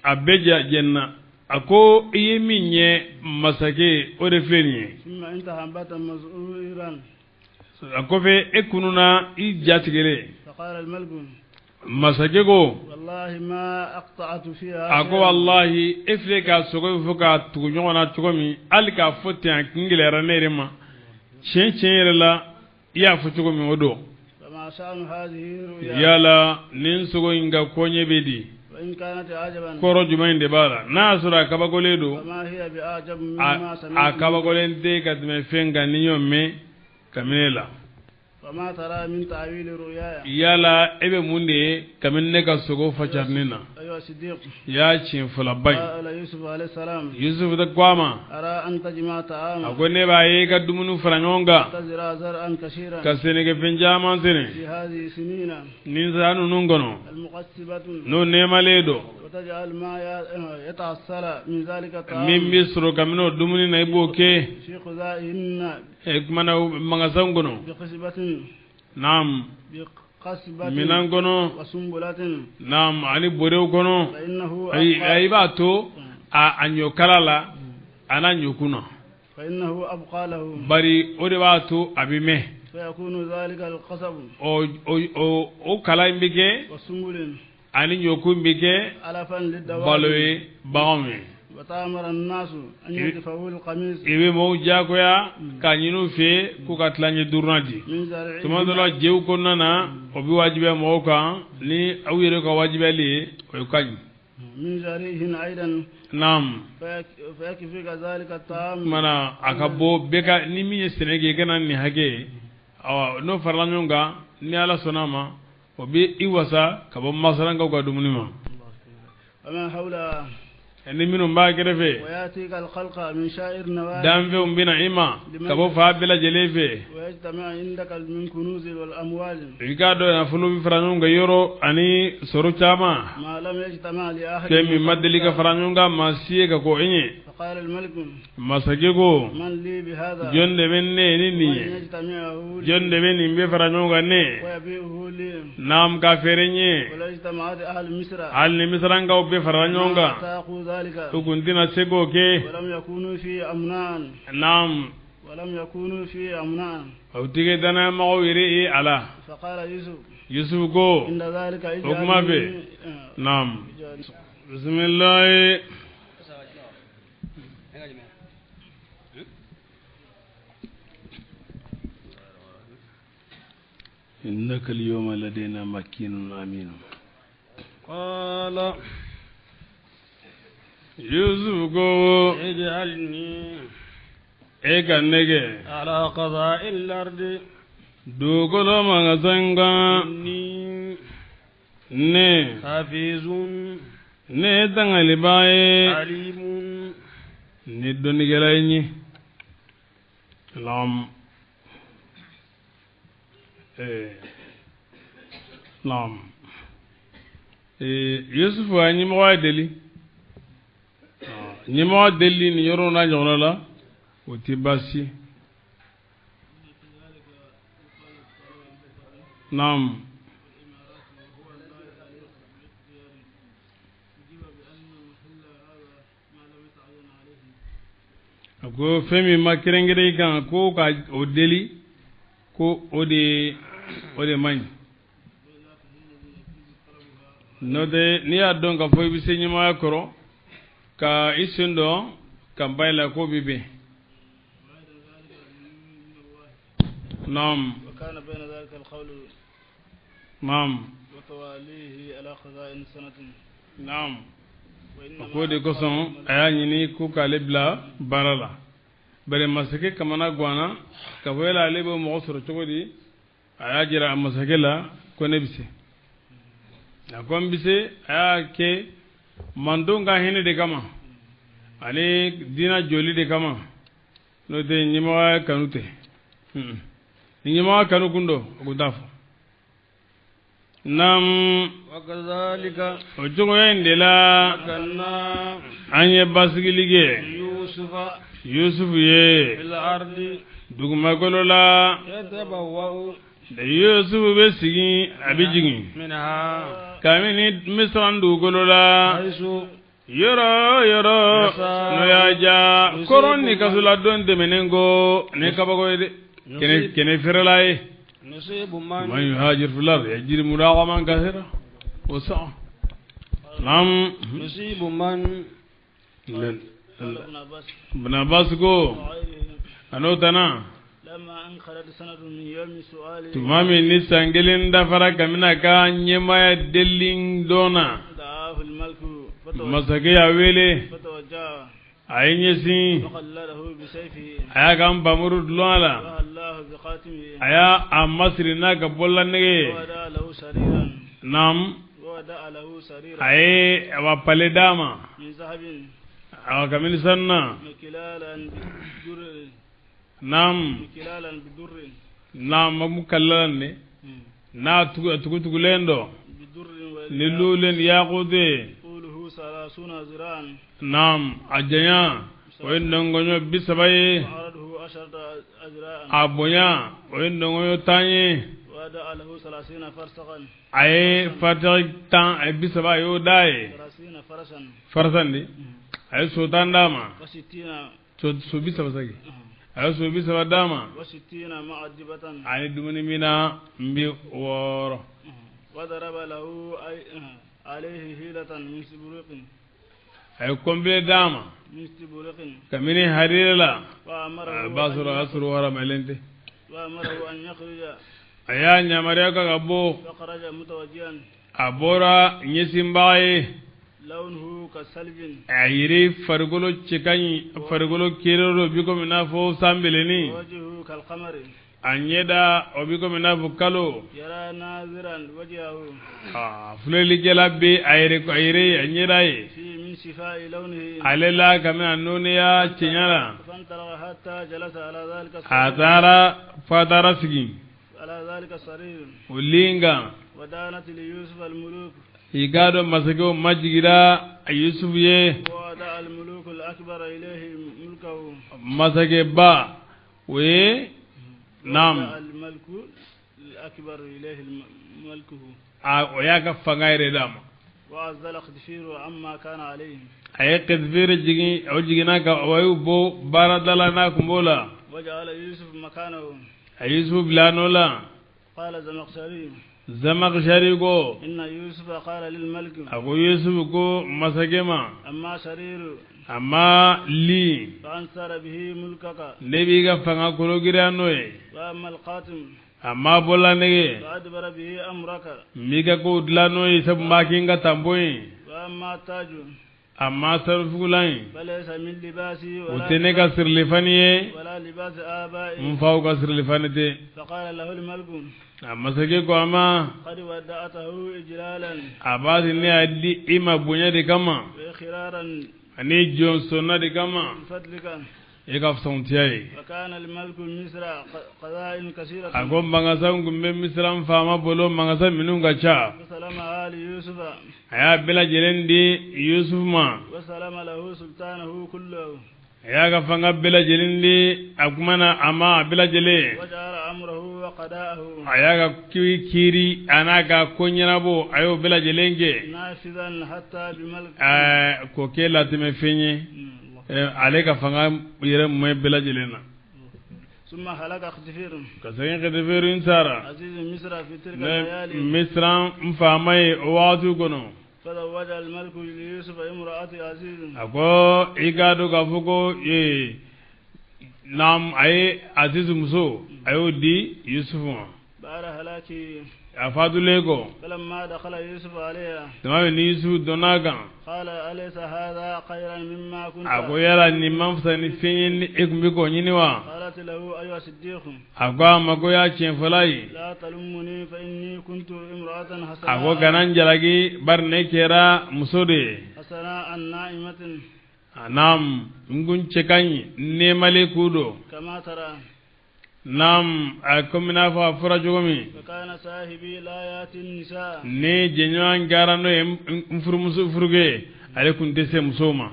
Speaker 1: a bɛɛ jɛnna. A ko i ye min ye masakɛ, o de filɛ nin ye. A kɔfɛ e kununa i jatigɛlen. Masakɛ ko, a ko walahi e filɛ ka sogo in fɔ k'a tugu ɲɔgɔn na cogo min, hali k'a fɔ ten a kun gɛlɛyara ne yɛrɛ ma. Tiɲɛ tiɲɛ yɛrɛ la, i y'a fɔ cogo min o don. Yala nin sogo in ka koɲɛ bɛ di? Kɔrɔ jumɛn de b'a la? N'a y'a sɔrɔ a kabakolen don, a kabakolen tɛ ka tɛmɛ fɛn kan ni y'o mɛn kabini ne la. Yala e bɛ mun de ye kabini ne ka sogo facarinin na? I y'a tiɲɛ fɔlɔba ye. Yusufu ko a ma, a ko ne b'a ye i ka dumuni fara ɲɔgɔn kan ka sɛnɛkɛfɛn caman sɛnɛ nin san ninnu kɔnɔ, n'o nɛɛmalen don. Min bɛ sɔrɔ kabini o dumuni na i b'o kɛ kumana magasin kɔnɔ. Naam, minɛn kɔnɔ. Naam, ani bɔrɛw kɔnɔ. Ayi, i b'a to a ɲɔkala la a n'a ɲɔkun na. Bari o de b'a to a bɛ mɛn. O kala in bɛ kɛ ani ɲɔkun bɛ kɛ balo ye baganw ye. I bɛ mɔgɔw diyagoya k'a ɲini u fɛ k'u ka tilancɛ duurunan di. Tuma dɔ la jew kɔnɔna na o bɛ wajibiya mɔgɔw kan ni aw yɛrɛ ka wajibiyali ye, o ka ɲi. Naam, kumana a ka bɔ bɛɛ ka ni min ye sɛnɛ kɛ i ka na nin hakɛ ye, awa n'o farala ɲɔgɔn kan ni Ala sɔnna a ma o bɛ i wasa ka bɔ masarankaw ka dumuni ma. Ni minnu b'a kɛrɛfɛ, danfɛnw bɛna i ma ka bɔ fan bɛɛ lajɛlen fɛ. I k'a dɔn nafolo bɛ fara ɲɔgɔn kan yɔrɔ ani sɔrɔ caman, fɛn min ma deli ka fara ɲɔgɔn kan maa si ye ka kɔn e ɲɛ. Masakɛ ko, jɔn de bɛ ne ni nin ye? Jɔn de bɛ nin bɛ fara ɲɔgɔn kan ne? Naam, ka feere n ye. Hali ni Misirankaw bɛɛ farala ɲɔgɔn kan, u kun tɛna se k'o kɛ. Naam, o tɛ kɛ danayamɔgɔw yɛrɛ ye a la. Yusufu ko, o kuma fɛ. Naam, bisimilahi. إنك اليوم لدينا مكين أمين.
Speaker 4: قال
Speaker 1: يوسف
Speaker 4: اجعلني
Speaker 1: e ka nege
Speaker 4: على قضاء الأرض
Speaker 1: dugukolo magasan kan.
Speaker 4: إني
Speaker 1: Ne
Speaker 4: حفيظ
Speaker 1: ne ye tangalibaa ye
Speaker 4: عليم
Speaker 1: ni dɔnnikɛla ye n ye. Naam. Naam. Yusufu a ɲɛmɔgɔ ye deli. Ɲɛmɔgɔ deli nin yɔrɔ n'a ɲɔgɔnna la, o tɛ baasi ye. Naam. A ko fɛn min ma kɛrɛnkɛrɛn i kan ko ka o deli, ko o de man ɲi. N'o tɛ, n'i y'a dɔn k'a fɔ i bɛ se ɲɛmɔgɔya kɔrɔ ka i sen dɔn kanpaɲi la, k'o bɛ bɛn. Naam. Naam. Naam. A ko de kosɔn a y'a ɲini ko k'ale bila baara la. Bari masakɛ kamana ganna ka fɔ yala ale bɛ mɔgɔ sɔrɔ cogo di, a y'a jira a masakɛ la ko ne bɛ se. A ko n bɛ se, a y'a kɛ mandenw ka hinɛ de kama ani diinɛ jɔli de kama, n'o tɛ ɲɛmɔgɔya kanu tɛ. Ni ɲɛmɔgɔya kanu kun don, o kun t'a fɔ. Naam. O cogoya in de la an ye basigili kɛ Yusufu ye dugumakolo la. Yusufu bɛ sigi, a bɛ jigin kabini Misira dugukolo la, yɔrɔ yɔrɔ n'o y'a ja kɔrɔn ni kasoladon tɛmɛnen kɔ, ni kabako ye dɛ, kɛnɛ feerela ye. Man yuhajir fil ardi yajid muragaman kathira wa sa'a. Naam. Ibn Abbas ko a n'o tana, tuma min ni san kelen dafara kabini a ka ɲɛmaaya deli dɔn na, masakɛ y'a wele, a ye ɲɛsin, a y'a ka npamuru dulon a la, a y'a a masiri n'a ka bololanɛgɛ ye. Naam. A ye a pale d'a ma, a kabini sanu na. Naam. Naam, mukallalan ne n'a tugutugulen dɔ ni lulen yaqutu ye. Naam, a janya o ye nɔngɔɲɔ 30 ye, a bonya o ye nɔngɔɲɔ 10 ye. A ye fatigi 10 a ye 30 a y'o d'a ye farasan de, a ye so 10 d'a ma, so 30 sagi, a ye so 30 d'a ma, a ye dumuni min na n bɛ 6. A ye kɔnpile d'a ma kabini harira la, a b'a sɔrɔ a y'a sɔrɔ waramalen tɛ. A y'a yamaruya ka ka bɔ, a bɔra ɲɛsinbaga ye, a yɛrɛ farikolo cɛ ka ɲi, farikolo kere dɔ bi komi n'a fɔ sanbilenni, a ɲɛda o bi komi n'a fɔ kalo. Filɛlikɛla bɛ a yɛrɛ a ɲɛda ye ale la kabini a nɔnniya cɛɲa la. A taara f'a taara sigi o lin kan. I k'a dɔn masakɛw majigira Yusufu ye, masakɛba o ye. Naam. O y'a ka fanga yɛrɛ d'a ma. A ye Qitfir jigin, o jiginna ka o y'u bɔ baarada la n'a kun b'o la. A Yusufu bila nɔ la. Zamakhshari ko, a ko Yusufu ko masakɛ ma, amma li, ne b'i ka fanga kologiriya n'o ye, amma bololanɛgɛ, n b'i ka kow dilan n'o ye, sabu n b'a kɛ n ka tanpon ye, amma sanufugulan ye, o tɛ ne ka sirilifani ye, n faw ka sirilifani tɛ. A masakɛ ko a ma, a b'a ne y'a di i ma bonya de kama ani jɔn sɔnna de kama, E ka fisɔntiya ye. A ko mangasa tun bɛ Misira faama bolo, mangasa minnu ka ca, a y'a bɛɛ lajɛlen di Yusufu ma. A y'a ka fanga bɛɛ lajɛlen di a kuma na a ma a bɛɛ lajɛlen. A y'a ka kiiri a n'a ka ko ɲɛnabɔ, a y'o bɛɛ lajɛlen kɛ k'o kɛ latɛmɛfɛn ye ale ka fanga yɛrɛ mɛn bɛɛ lajɛlen na. Ka segin Kitifirin sara Misira faama ye o waati kɔnɔ. A ko i k'a dɔn k'a fɔ ko ee naam, a ye Aziz muso, a y'o di Yusufu ma a fatulen kɔ. Tuma min ni Yusufu donna a kan, a ko yala nin man fisa ni fɛn ye ni e tun bɛ k'o ɲini wa? A ko a ma ko y'a tiɲɛfɔla ye. A ko kana n jalaki, bari ne kɛra muso de ye. Naam, n kun cɛ ka ɲi, nɛɛmalen k'u don. Naam, a komi n'a fɔ a fɔra cogo min, ni jɛɲɔgɔn kɛra n'o ye n furumuso furuke ye, ale kun tɛ se musow ma.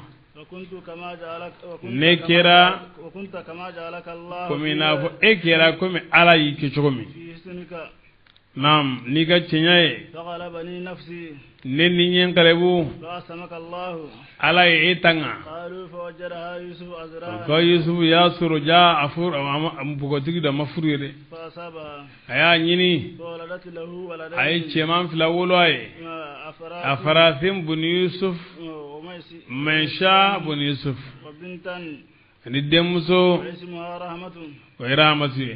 Speaker 1: Ne kɛra komi n'a fɔ e kɛra komi Ala y'i kɛ cogo min. Naam, n'i ka cɛɲa ye, ne ni ɲɛ kalebu, Ala ye e tanga. Ko Yusufu y'a sɔrɔ ja a furu npogotigi dɔ ma furu ye dɛ. A y'a ɲini, a ye cɛman fila wolo a ye, Afarafin bun Yusuf, Mɛnsa bun Yusuf, ani denmuso, o ye Rahamatu ye,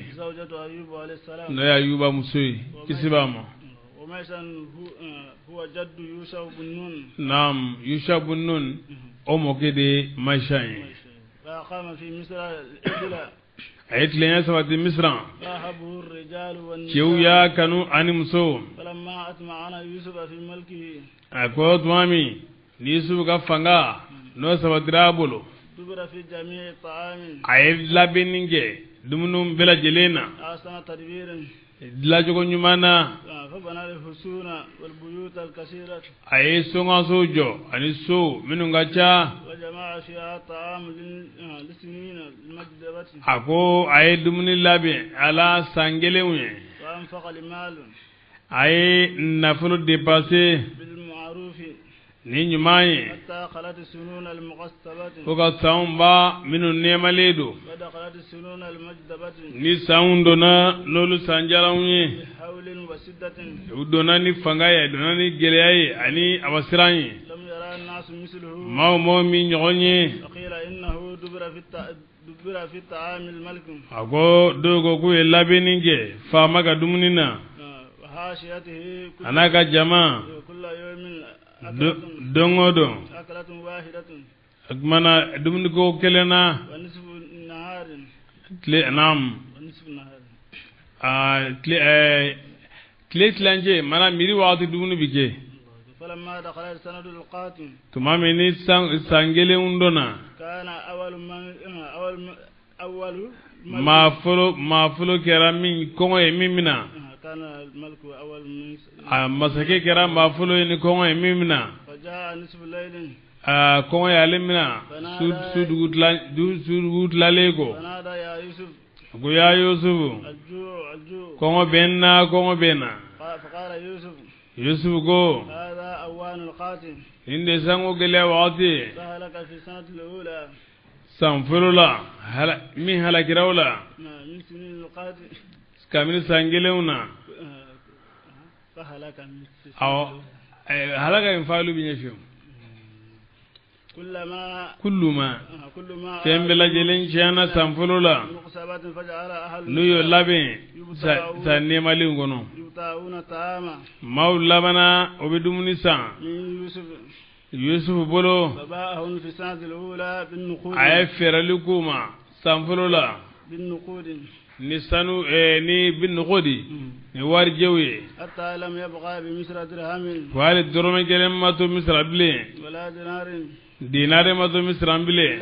Speaker 1: n'o ye Ayuba muso ye, kisi b'a ma. Naam, Yusa bun Nun, o mɔkɛ de ye Mayisa ye. A ye tilenya sabati Misira, cɛw y'a kanu ani musow. A ko tuma min ni Yusufu ka fanga n'o sabatira a bolo, a ye labɛnni kɛ dumuniw bɛɛ lajɛlen na dilancogo ɲuman na. A ye sokaso jɔ ani so minnu ka ca. A ko a ye dumuni labɛn a la san kelenw ye. A ye nafolo dépenser ni ɲuman ye fo ka sanw ban minnu nɛɛmalen don. Ni sanw donna n'olu san jalanw ye, u donna ni fanga ye, donna ni gɛlɛya ye ani a siran ye. Maaw mɔgɔ min ɲɔgɔn ye. A ko dɔw ko k'u ye labɛnni kɛ faama ka dumuni na, a n'a ka jama don o don. O tuma na dumuniko kelen na tile, naam, tile tilancɛ mana midi waati dumuni bɛ kɛ. Tuma min ni san kelenw donna, maa fɔlɔ kɛra min kɔngɔ ye min minɛ, a masakɛ kɛra maa fɔlɔ ye ni kɔngɔ ye min minɛ. Kɔngɔ y'ale minɛ su dugu tilalen kɔ. A ko ya Yusufu, kɔngɔ bɛ n na, kɔngɔ bɛ n na. Yusufu ko nin de sanko gɛlɛya waati ye. San fɔlɔ la min halakira o la kabini san kelenw na. Awɔ, halaka in faalu bɛ ɲɛfɛ. Kullu ma fɛn bɛɛ lajɛlen tiɲɛna san fɔlɔ la, n'u y'o labɛn san nɛɛmalen kɔnɔ. Maaw labanna o bɛ dumuni san Yusufu bolo. A ye fɛɛrɛli k'u ma san fɔlɔ la ni sanu ni binɔgɔdi ni warijɛw ye, fo hali dɔrɔmɛ kelen ma to Misira bilen. Dinare ma to Misira bilen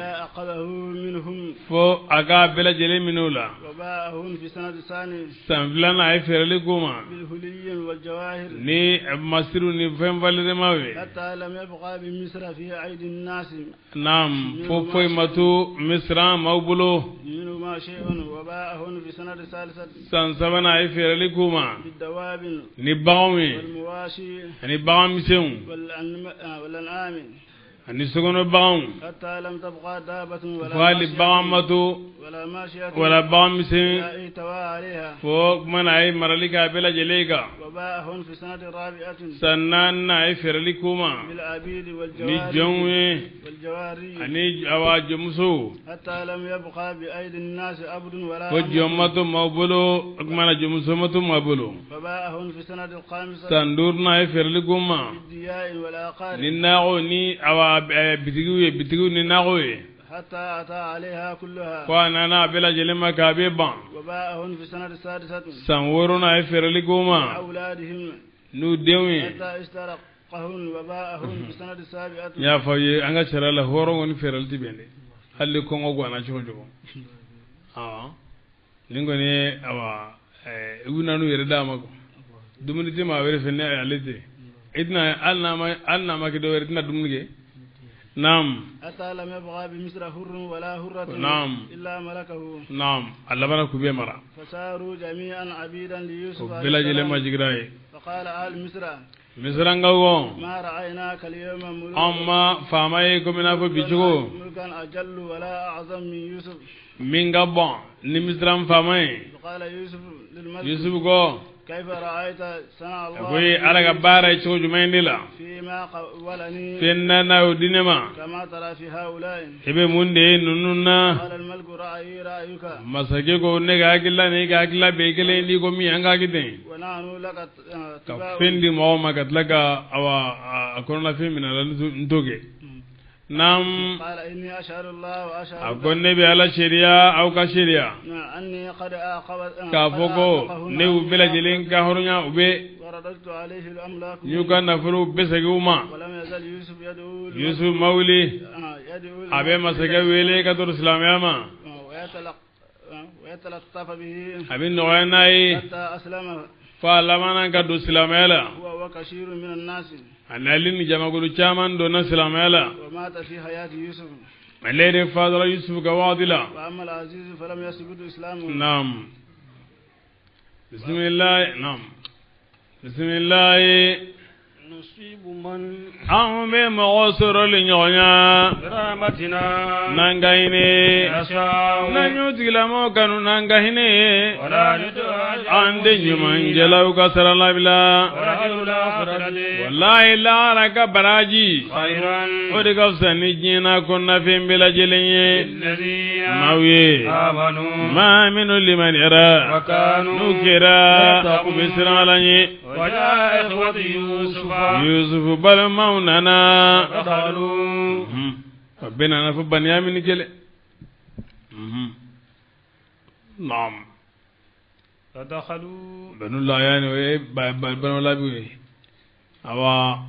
Speaker 1: fo a k'a bɛɛ lajɛlen minɛ u la. San filanan a ye feereli k'u ma ni masiriw ni fɛn falenmaw ye. Naam, fo foyi ma to Misira maaw bolo. San sabanan a ye feereli k'u ma ni baganw ye ani bagan misɛnw ani sokɔnɔ baganw, fo hali bagan ma to wala bagan misɛn, fo kuma na a ye marali kɛ a bɛɛ lajɛlen kan. San naaninan a ye feereli k'u ma ni jɔnw ye ani awa jɔnmusow, fo jɔn ma to maaw bolo, o kuma na jɔnmuso ma to maaw bolo. San duurunan a ye feereli k'u ma ni nakɔw ni awa bitigiw ye, bitigiw ni nakɔw ye, fo a nana a bɛɛ lajɛlen ma k'a bɛ ban. San wɔɔrɔnan a ye feereli k'u ma n'u denw ye. N y'a fɔ aw ye an ka sariya la, hɔrɔn kɔni feereli tɛ bɛn dɛ, hali ni kɔngɔ ganna cogo cogo. Awɔ, nin kɔni ye awa u nan'u yɛrɛ d'a ma, dumuni tɛ maa wɛrɛ fɛ ni ale tɛ. I tɛna, hali n'a ma kɛ dɔ wɛrɛ, i tɛna dumuni kɛ. Naam. Naam. Naam, a labanna k'u bɛɛ mara. O bɛɛ lajɛlen ma jiginra ye. Misirankaw ko, anw ma faama ye komi n'a fɔ bi cogo min ka bon ni Misiran faama ye. Yusufu ko, a ko ye Ala ka baara ye cogo jumɛn de la? Fɛn na n'a y'o di ne ma, i bɛ mun de ye ninnu na? Masakɛ ko, ne ka hakilila ni e ka hakilila bɛɛ kelen, n'i ko min an k'a kɛ ten. Ka fɛn di mɔgɔw ma ka tila ka awa a kɔnɔnafɛn minɛ la, n t'o kɛ. Naam, a ko ne bɛ Ala seereya, aw ka seereya k'a fɔ ko ne y'u bɛɛ lajɛlen ka hɔrɔnya, u bɛ n y'u ka nafolow bɛɛ segin u ma. Yusuf ma wuli, a bɛ masakɛ wele ka to silamɛya ma, a bɛ nɔgɔya n'a ye, fo a labanna ka don silamɛya la. Ale ni jamakulu caman donna silamɛya la. Ale de fatura Yusuf ka waati la. Naam, bisimilahi. Naam, bisimilahi. Anw bɛ mɔgɔ sɔrɔli ɲɔgɔnya n'an ka hinɛ, n'an y'o tigilamɔgɔ kanu n'an ka hinɛ ye, an tɛ ɲumankɛlaw ka sara labila. Walahi, lahara ka baraji, o de ka fisa ni diɲɛ n'a kɔnɔnafɛn bɛɛ lajɛlen ye maaw ye, maa minnu limaniyara, n'u kɛra u bɛ siran Ala ɲɛ. Yusufu balimaw nana, a bɛɛ nana fo Baniyamini kelen. Naam, Banu Layani, o ye Banu Labiw ye. Awa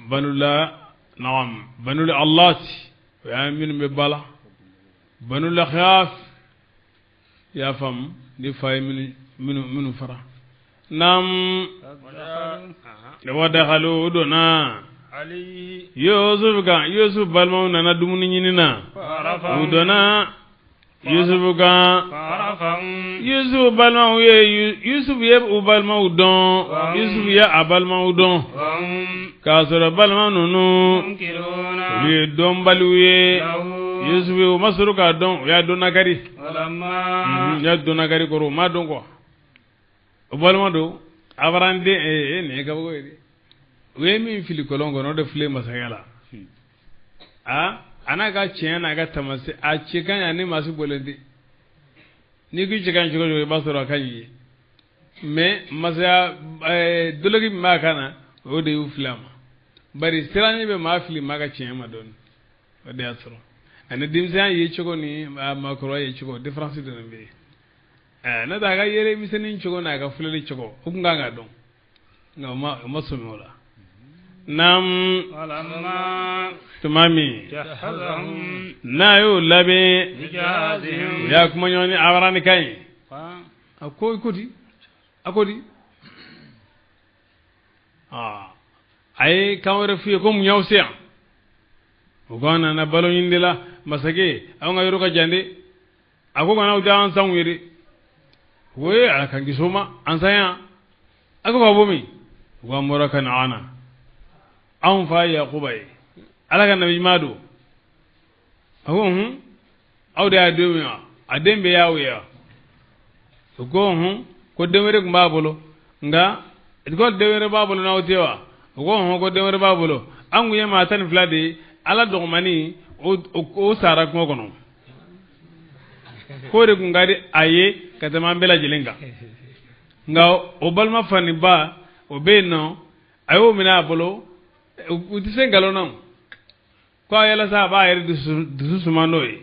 Speaker 1: Banu la, naam, Banu Allati, o y'an minnu bɛ ba la. Banu Lakhaf, i y'a faamu, ni fa ye minnu fara. Naam, wa dakhalu, donna Yusuf kan. Yusuf balimaw nana dumuni ɲini na, u donna Yusuf kan. Yusuf balimaw ye, Yusuf ye u balimaw dɔn, Yusuf ye a balimaw dɔn, k'a sɔrɔ balima ninnu, olu ye dɔnbaliw ye. Yusuf ye u ma sɔrɔ k'a dɔn, u y'a dɔn nakari, u y'a dɔn nakari kɔrɔ, u m'a dɔn quoi. O balima don, abaran den ee nin ye kabako ye dɛ. U ye min fili kɔlɔn kɔnɔ, o de filɛ masakɛ la. A n'a ka tiɲɛ n'a ka tamasi, a cɛ ka ɲi, ani maa si bɔlen tɛ. N'i ko i cɛ ka ɲi cogo cogo, i b'a sɔrɔ a ka ɲi ye, mais masaya doloki min b'a kan na, o de y'u fili a ma. Bari siranɲɛ bɛ maa fili maa ka tiɲɛ ma dɔɔnin, o de y'a sɔrɔ ani denmisɛnya ye cogo ni maakɔrɔba ye cogo, différence dɔɔnin bɛ yen. N'o tɛ a ka yɛlɛ misɛnnin cogo n'a ka filɛli cogo, o tun kan ka dɔn, nka o ma sɔmi o la. Naam. Tuma min n'a y'o labɛn, u y'a kuma ɲɔgɔn ni abaranikan ye. A ko ko di? A ko di? Aa, a ye kan wɛrɛ f'u ye ko mun y'aw se yan? U ko an nana balo ɲini de la, masakɛ, anw ka yɔrɔ ka jan de. A ko kana aw tɛ an sanw ye dɛ. U ko ee, ala k'an kisi o ma, an san yan. A ko ka bɔ min? U ko an bɔra Kanaana, anw fa Yakuba ye, ala ka nabi ɲuman don. A ko hun, aw de y'a den ye wa? A den bɛɛ y'aw ye wa? U ko hun, ko den wɛrɛ tun b'a bolo, nka ko den wɛrɛ b'a bolo n'aw tɛ wa? U ko hun, ko den wɛrɛ b'a bolo. An kun ye maa 12 de ye, ala dɔgɔmani o sara kungo kɔnɔ, k'o de tun ka di a ye ka tɛmɛ an bɛɛ lajɛlen kan, nka o balima faniba o bɛ yen nɔ, a y'o minɛ a bolo. U tɛ se nkalon na ko a yala sa, a b'a yɛrɛ dusu suma n'o ye.